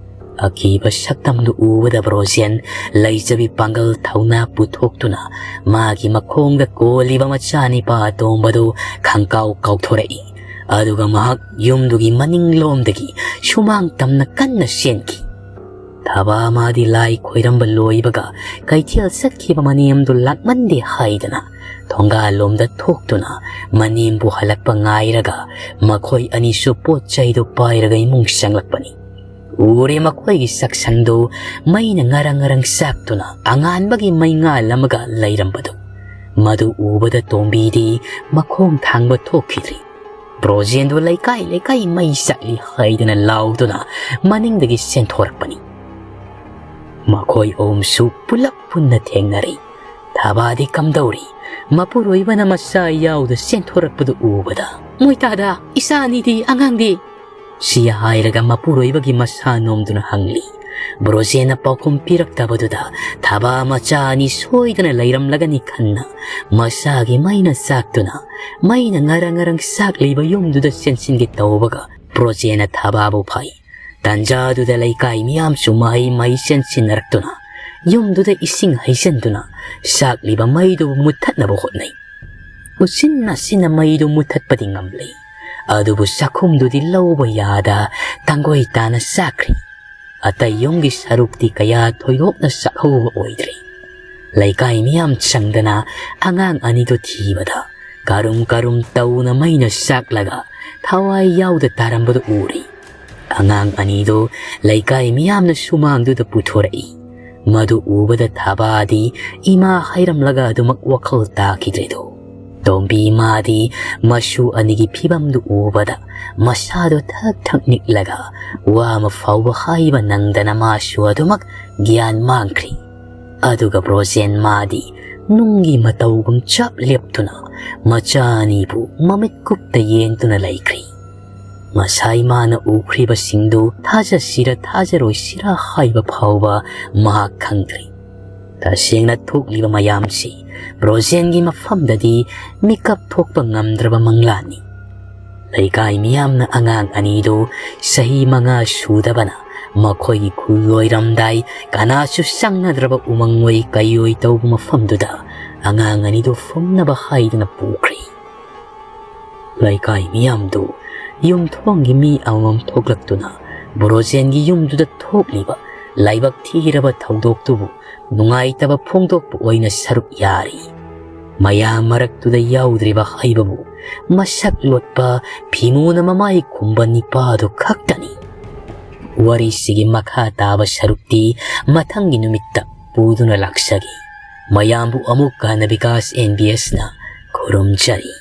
ꯑꯀꯤꯕ ꯁꯛꯇꯝꯗꯨ ꯎꯕꯗ ꯕ꯭ꯔꯣꯖꯦꯟ ꯂꯩꯖꯕꯤ ꯄꯥꯡꯒꯜ ꯊꯧꯅꯥ ꯄꯨꯊꯣꯛꯇꯨꯅ ꯃꯥꯒꯤ ꯃꯈꯣꯡꯗ ꯀꯣꯜꯂꯤꯕ ꯃꯆꯥꯅꯤꯄꯥ ꯑꯇꯣꯝꯕꯗꯨ ꯈꯪꯀꯥꯎ ꯀꯥꯎꯊꯣꯔꯛꯏ꯫ ꯑꯗꯨꯒ ꯃꯍꯥꯛ ꯌꯨꯝꯗꯨꯒꯤ ꯃꯅꯤꯡꯂꯣꯝꯗꯒꯤ ꯁꯨꯃꯥꯡ ꯇꯝꯅ ꯀꯟꯅ ꯆꯦꯟꯈꯤ꯫ ꯊꯕꯥ ꯃꯥꯗꯤ ꯂꯥꯏ ꯈꯣꯏꯔꯝꯕ ꯂꯣꯏꯕꯒ ꯀꯩꯊꯦꯜ ꯆꯠꯈꯤꯕ ꯃꯅꯦꯝꯗꯨ ꯂꯥꯛꯃꯟꯗꯦ ꯍꯥꯏꯗꯅ ꯊꯣꯡꯒꯥꯜꯂꯣꯝꯗ ꯊꯣꯛꯇꯨꯅ ꯃꯅꯦꯝꯕꯨ ꯍꯜꯂꯛꯄ ꯉꯥꯏꯔꯒ ꯃꯈꯣꯏ ꯑꯅꯤꯁꯨ ꯄꯣꯠ ꯆꯩꯗꯨ ꯄꯥꯏꯔꯒ ꯏꯃꯨꯡ ꯆꯪꯂꯛꯄꯅꯤ꯫ ꯎꯔꯦ ꯃꯈꯣꯏꯒꯤ ꯆꯥꯛꯁꯪꯗꯨ ꯃꯩꯅ ꯉꯔꯪ ꯉꯔꯪ ꯆꯥꯛꯇꯨꯅ ꯑꯉꯥꯟꯕꯒꯤ ꯃꯩꯉꯥꯜ ꯑꯃꯒ ꯂꯩꯔꯝꯕꯗꯨ꯫ ꯃꯗꯨ ꯎꯕꯗ ꯇꯣꯝꯕꯤꯗꯤ ꯃꯈꯣꯡ ꯊꯥꯡꯕ ꯊꯣꯛꯈꯤꯗ꯭ꯔꯤ꯫ ꯕ꯭ꯔꯣꯖꯦꯟꯗꯨ ꯂꯩꯀꯥꯏ ꯂꯩꯀꯥꯏ ꯃꯩ ꯆꯠꯂꯤ ꯍꯥꯏꯗꯅ ꯂꯥꯎꯗꯨꯅ ꯃꯅꯤꯡꯗꯒꯤ ꯆꯦꯟꯊꯣꯔꯛꯄꯅꯤ꯫ ꯃꯈꯣꯏ ꯑꯍꯨꯝꯁꯨ ꯄꯨꯂꯞ ꯄꯨꯟꯅ ꯊꯦꯡꯅꯔꯤ꯫ ꯊꯕꯥꯗꯤ ꯀꯝꯗꯧꯔꯤ? ꯃꯄꯨꯔꯣꯏꯕꯅ ꯃꯆꯥ ꯌꯥꯎꯗ ꯆꯦꯟꯊꯣꯔꯛꯄꯗꯨ ꯎꯕꯗ, "ꯃꯣꯏꯇꯥꯗ, ꯏꯆꯥ ꯑꯅꯤꯗꯤ, ꯑꯉꯥꯡꯗꯤ?" ꯁꯤ ꯍꯥꯏꯔꯒ ꯃꯄꯨꯔꯣꯏꯕꯒꯤ ꯃꯁꯥ ꯅꯣꯝꯗꯨꯅ ꯍꯪꯂꯤ꯫ ꯕ꯭ꯔꯣꯖꯦꯟꯅ ꯄꯥꯎꯈꯨꯝ ꯄꯤꯔꯛꯇꯕꯗꯨꯗ ꯊꯕꯥ ꯃꯆꯥ ꯑꯅꯤ ꯁꯣꯏꯗꯅ ꯂꯩꯔꯝꯂꯒꯅꯤ ꯈꯟꯅ ꯃꯁꯥꯒꯤ ꯃꯩꯅ ꯆꯥꯛꯇꯨꯅ ꯃꯩꯅ ꯉꯔꯪ ꯉꯔꯪ ꯆꯥꯛꯂꯤꯕ ꯌꯨꯝꯗꯨꯗ ꯆꯦꯟꯁꯤꯟꯒꯦ ꯇꯧꯕꯒ ꯕ꯭ꯔꯣꯖꯦꯟꯅ ꯊꯕꯥꯕꯨ ꯐꯥꯏ꯫ ꯇꯟꯖꯥꯗꯨꯗ ꯂꯩꯀꯥꯏ ꯃꯤꯌꯥꯝꯁꯨ ꯃꯍꯩ ꯃꯍꯩ ꯆꯦꯟꯁꯤꯟꯅꯔꯛꯇꯨꯅ ꯌꯨꯝꯗꯨꯗ ꯏꯁꯤꯡ ꯍꯩꯖꯤꯟꯗꯨꯅ ꯆꯥꯛꯂꯤꯕ ꯃꯩꯗꯨꯕꯨ ꯃꯨꯠꯊꯠꯅꯕ ꯍꯣꯠꯅꯩ꯫ ꯎꯆꯤꯟ ꯅꯥꯆꯤꯟꯅ ꯃꯩꯗꯨ ꯃꯨꯠꯊꯠꯄꯗꯤ ꯉꯝꯂꯦ, ꯑꯗꯨꯕꯨ ꯆꯥꯛꯈꯨꯝꯗꯨꯗꯤ ꯂꯧꯕ ꯌꯥꯗ ꯇꯥꯡꯒꯣꯏ ꯇꯥꯅ ꯆꯥꯛꯈ꯭ꯔꯤ꯫ ꯑꯇꯩ ꯌꯨꯝꯒꯤ ꯁꯔꯨꯛꯇꯤ ꯀꯌꯥ ꯊꯣꯏꯗꯣꯛꯅ ꯆꯥꯛꯍꯧꯕ ꯑꯣꯏꯗ꯭ꯔꯤ꯫ ꯂꯩꯀꯥꯏ ꯃꯤꯌꯥꯝ ꯆꯪꯗꯅ ꯑꯉꯥꯡ ꯑꯅꯤꯗꯨ ꯊꯤꯕꯗ ꯀꯔꯨꯝ ꯀꯔꯨꯝ ꯇꯧꯅ ꯃꯩꯅ ꯆꯥꯛꯂꯒ ꯊꯋꯥꯏ ꯌꯥꯎꯗ ꯇꯥꯔꯝꯕꯗꯨ ꯎꯔꯤ꯫ ꯑꯉꯥꯡ ꯑꯅꯤꯗꯨ ꯂꯩꯀꯥꯏ ꯃꯤꯌꯥꯝꯅ ꯁꯨꯃꯥꯡꯗꯨꯗ ꯄꯨꯊꯣꯔꯛꯏ꯫ ꯃꯗꯨ ꯎꯕꯗ ꯊꯕꯥꯗꯤ ꯏꯃꯥ ꯍꯥꯏꯔꯝꯂꯒ ꯑꯗꯨꯃꯛ ꯋꯥꯈꯜ ꯇꯥꯈꯤꯗ꯭ꯔꯦꯗꯣ꯫ ꯇꯣꯝꯕꯤ ꯃꯥꯗꯤ ꯃꯁꯨ ꯑꯅꯤꯒꯤ ꯐꯤꯕꯝꯗꯨ ꯎꯕꯗ ꯃꯁꯥꯗꯣ ꯊꯛ ꯊꯛ ꯅꯤꯛꯂꯒ ꯋꯥ ꯑꯃ ꯐꯥꯎꯕ ꯍꯥꯏꯕ ꯅꯪꯗꯅ ꯃꯥꯁꯨ ꯑꯗꯨꯃꯛ ꯒ꯭ꯌꯥꯟ ꯃꯥꯡꯈ꯭ꯔꯤ꯫ ꯑꯗꯨꯒ ꯕ꯭ꯔꯣꯖꯦꯟ ꯃꯥꯗꯤ ꯅꯨꯡꯒꯤ ꯃꯇꯧꯒꯨꯝ ꯆꯞ ꯂꯦꯞꯇꯨꯅ ꯃꯆꯥ ꯑꯅꯤꯕꯨ ꯃꯃꯤꯠ ꯀꯨꯞꯇ ꯌꯦꯡꯗꯨꯅ ꯂꯩꯈ꯭ꯔꯤ꯫ ꯉꯁꯥꯏ ꯃꯥꯅ ꯎꯈ꯭ꯔꯤꯕꯁꯤꯡꯗꯨ ꯊꯥꯖꯁꯤꯔ ꯊꯥꯖꯔꯣꯏꯁꯤꯔ ꯍꯥꯏꯕ ꯐꯥꯎꯕ ꯃꯍꯥꯛ ꯈꯪꯗ꯭ꯔꯤ꯫ ꯇꯁꯦꯡꯅ ꯊꯣꯛꯂꯤꯕ ꯃꯌꯥꯝꯁꯤ ꯕ꯭ꯔꯣꯖꯦꯟꯒꯤ ꯃꯐꯝꯗꯗꯤ ꯃꯤꯀꯞ ꯊꯣꯛꯄ ꯉꯝꯗ꯭ꯔꯕ ꯃꯪꯂꯥꯟꯅꯤ꯫ ꯂꯩꯀꯥꯏ ꯃꯤꯌꯥꯝꯅ ꯑꯉꯥꯡ ꯑꯅꯤꯗꯨ ꯆꯍꯤ ꯃꯉꯥ ꯁꯨꯗꯕꯅ ꯃꯈꯣꯏꯒꯤ ꯈꯨꯜ ꯂꯣꯏꯔꯝꯗꯥꯏ ꯀꯅꯥꯁꯨ ꯆꯪꯅꯗ꯭ꯔꯕ ꯎꯃꯪ ꯑꯣꯏ ꯀꯩꯑꯣꯏ ꯇꯧꯕ ꯃꯐꯝꯗꯨꯗ ꯑꯉꯥꯡ ꯑꯅꯤꯗꯨ ꯐꯨꯝꯅꯕ ꯍꯥꯏꯗꯨꯅ ꯄꯨꯈ꯭ꯔꯤ꯫ ꯂꯩꯀꯥꯏ ꯃꯤꯌꯥꯝꯗꯨ ꯌꯨꯝꯊꯣꯡꯒꯤ ꯃꯤ ꯑꯃꯃꯝ ꯊꯣꯛꯂꯛꯇꯨꯅ ꯕ꯭ꯔꯣꯖꯦꯟꯒꯤ ꯌꯨꯝꯗꯨꯗ ꯊꯣꯛꯂꯤꯕ ꯂꯥꯏꯕꯛ ꯊꯤꯔꯕ ꯊꯧꯗꯣꯛꯇꯨꯕꯨ ꯅꯨꯡꯉꯥꯏꯇꯕ ꯐꯣꯡꯗꯣꯛꯄ ꯑꯣꯏꯅ ꯁꯔꯨꯛ ꯌꯥꯔꯤ꯫ ꯃꯌꯥꯝ ꯃꯔꯛꯇꯨꯗ ꯌꯥꯎꯗ꯭ꯔꯤꯕ ꯍꯥꯏꯕꯕꯨ ꯃꯁꯛ ꯂꯣꯠꯄ ꯐꯤꯃꯨꯅ ꯃꯃꯥꯏ ꯈꯨꯝꯕ ꯅꯤꯄꯥꯗꯨ ꯈꯛꯇꯅꯤ꯫ ꯋꯥꯔꯤꯁꯤꯒꯤ ꯃꯈꯥ ꯇꯥꯕ ꯁꯔꯨꯛꯇꯤ ꯃꯊꯪꯒꯤ ꯅꯨꯃꯤꯠꯇ ꯄꯨꯗꯨꯅ ꯂꯥꯛꯆꯒꯦ꯫ ꯃꯌꯥꯝꯕꯨ ꯑꯃꯨꯛ ꯍꯟꯅ ꯕꯤꯀꯥꯁ ꯑꯦꯟ ꯕꯤ ꯑꯦꯁꯅ ꯈꯨꯔꯨꯝꯖꯔꯤ꯫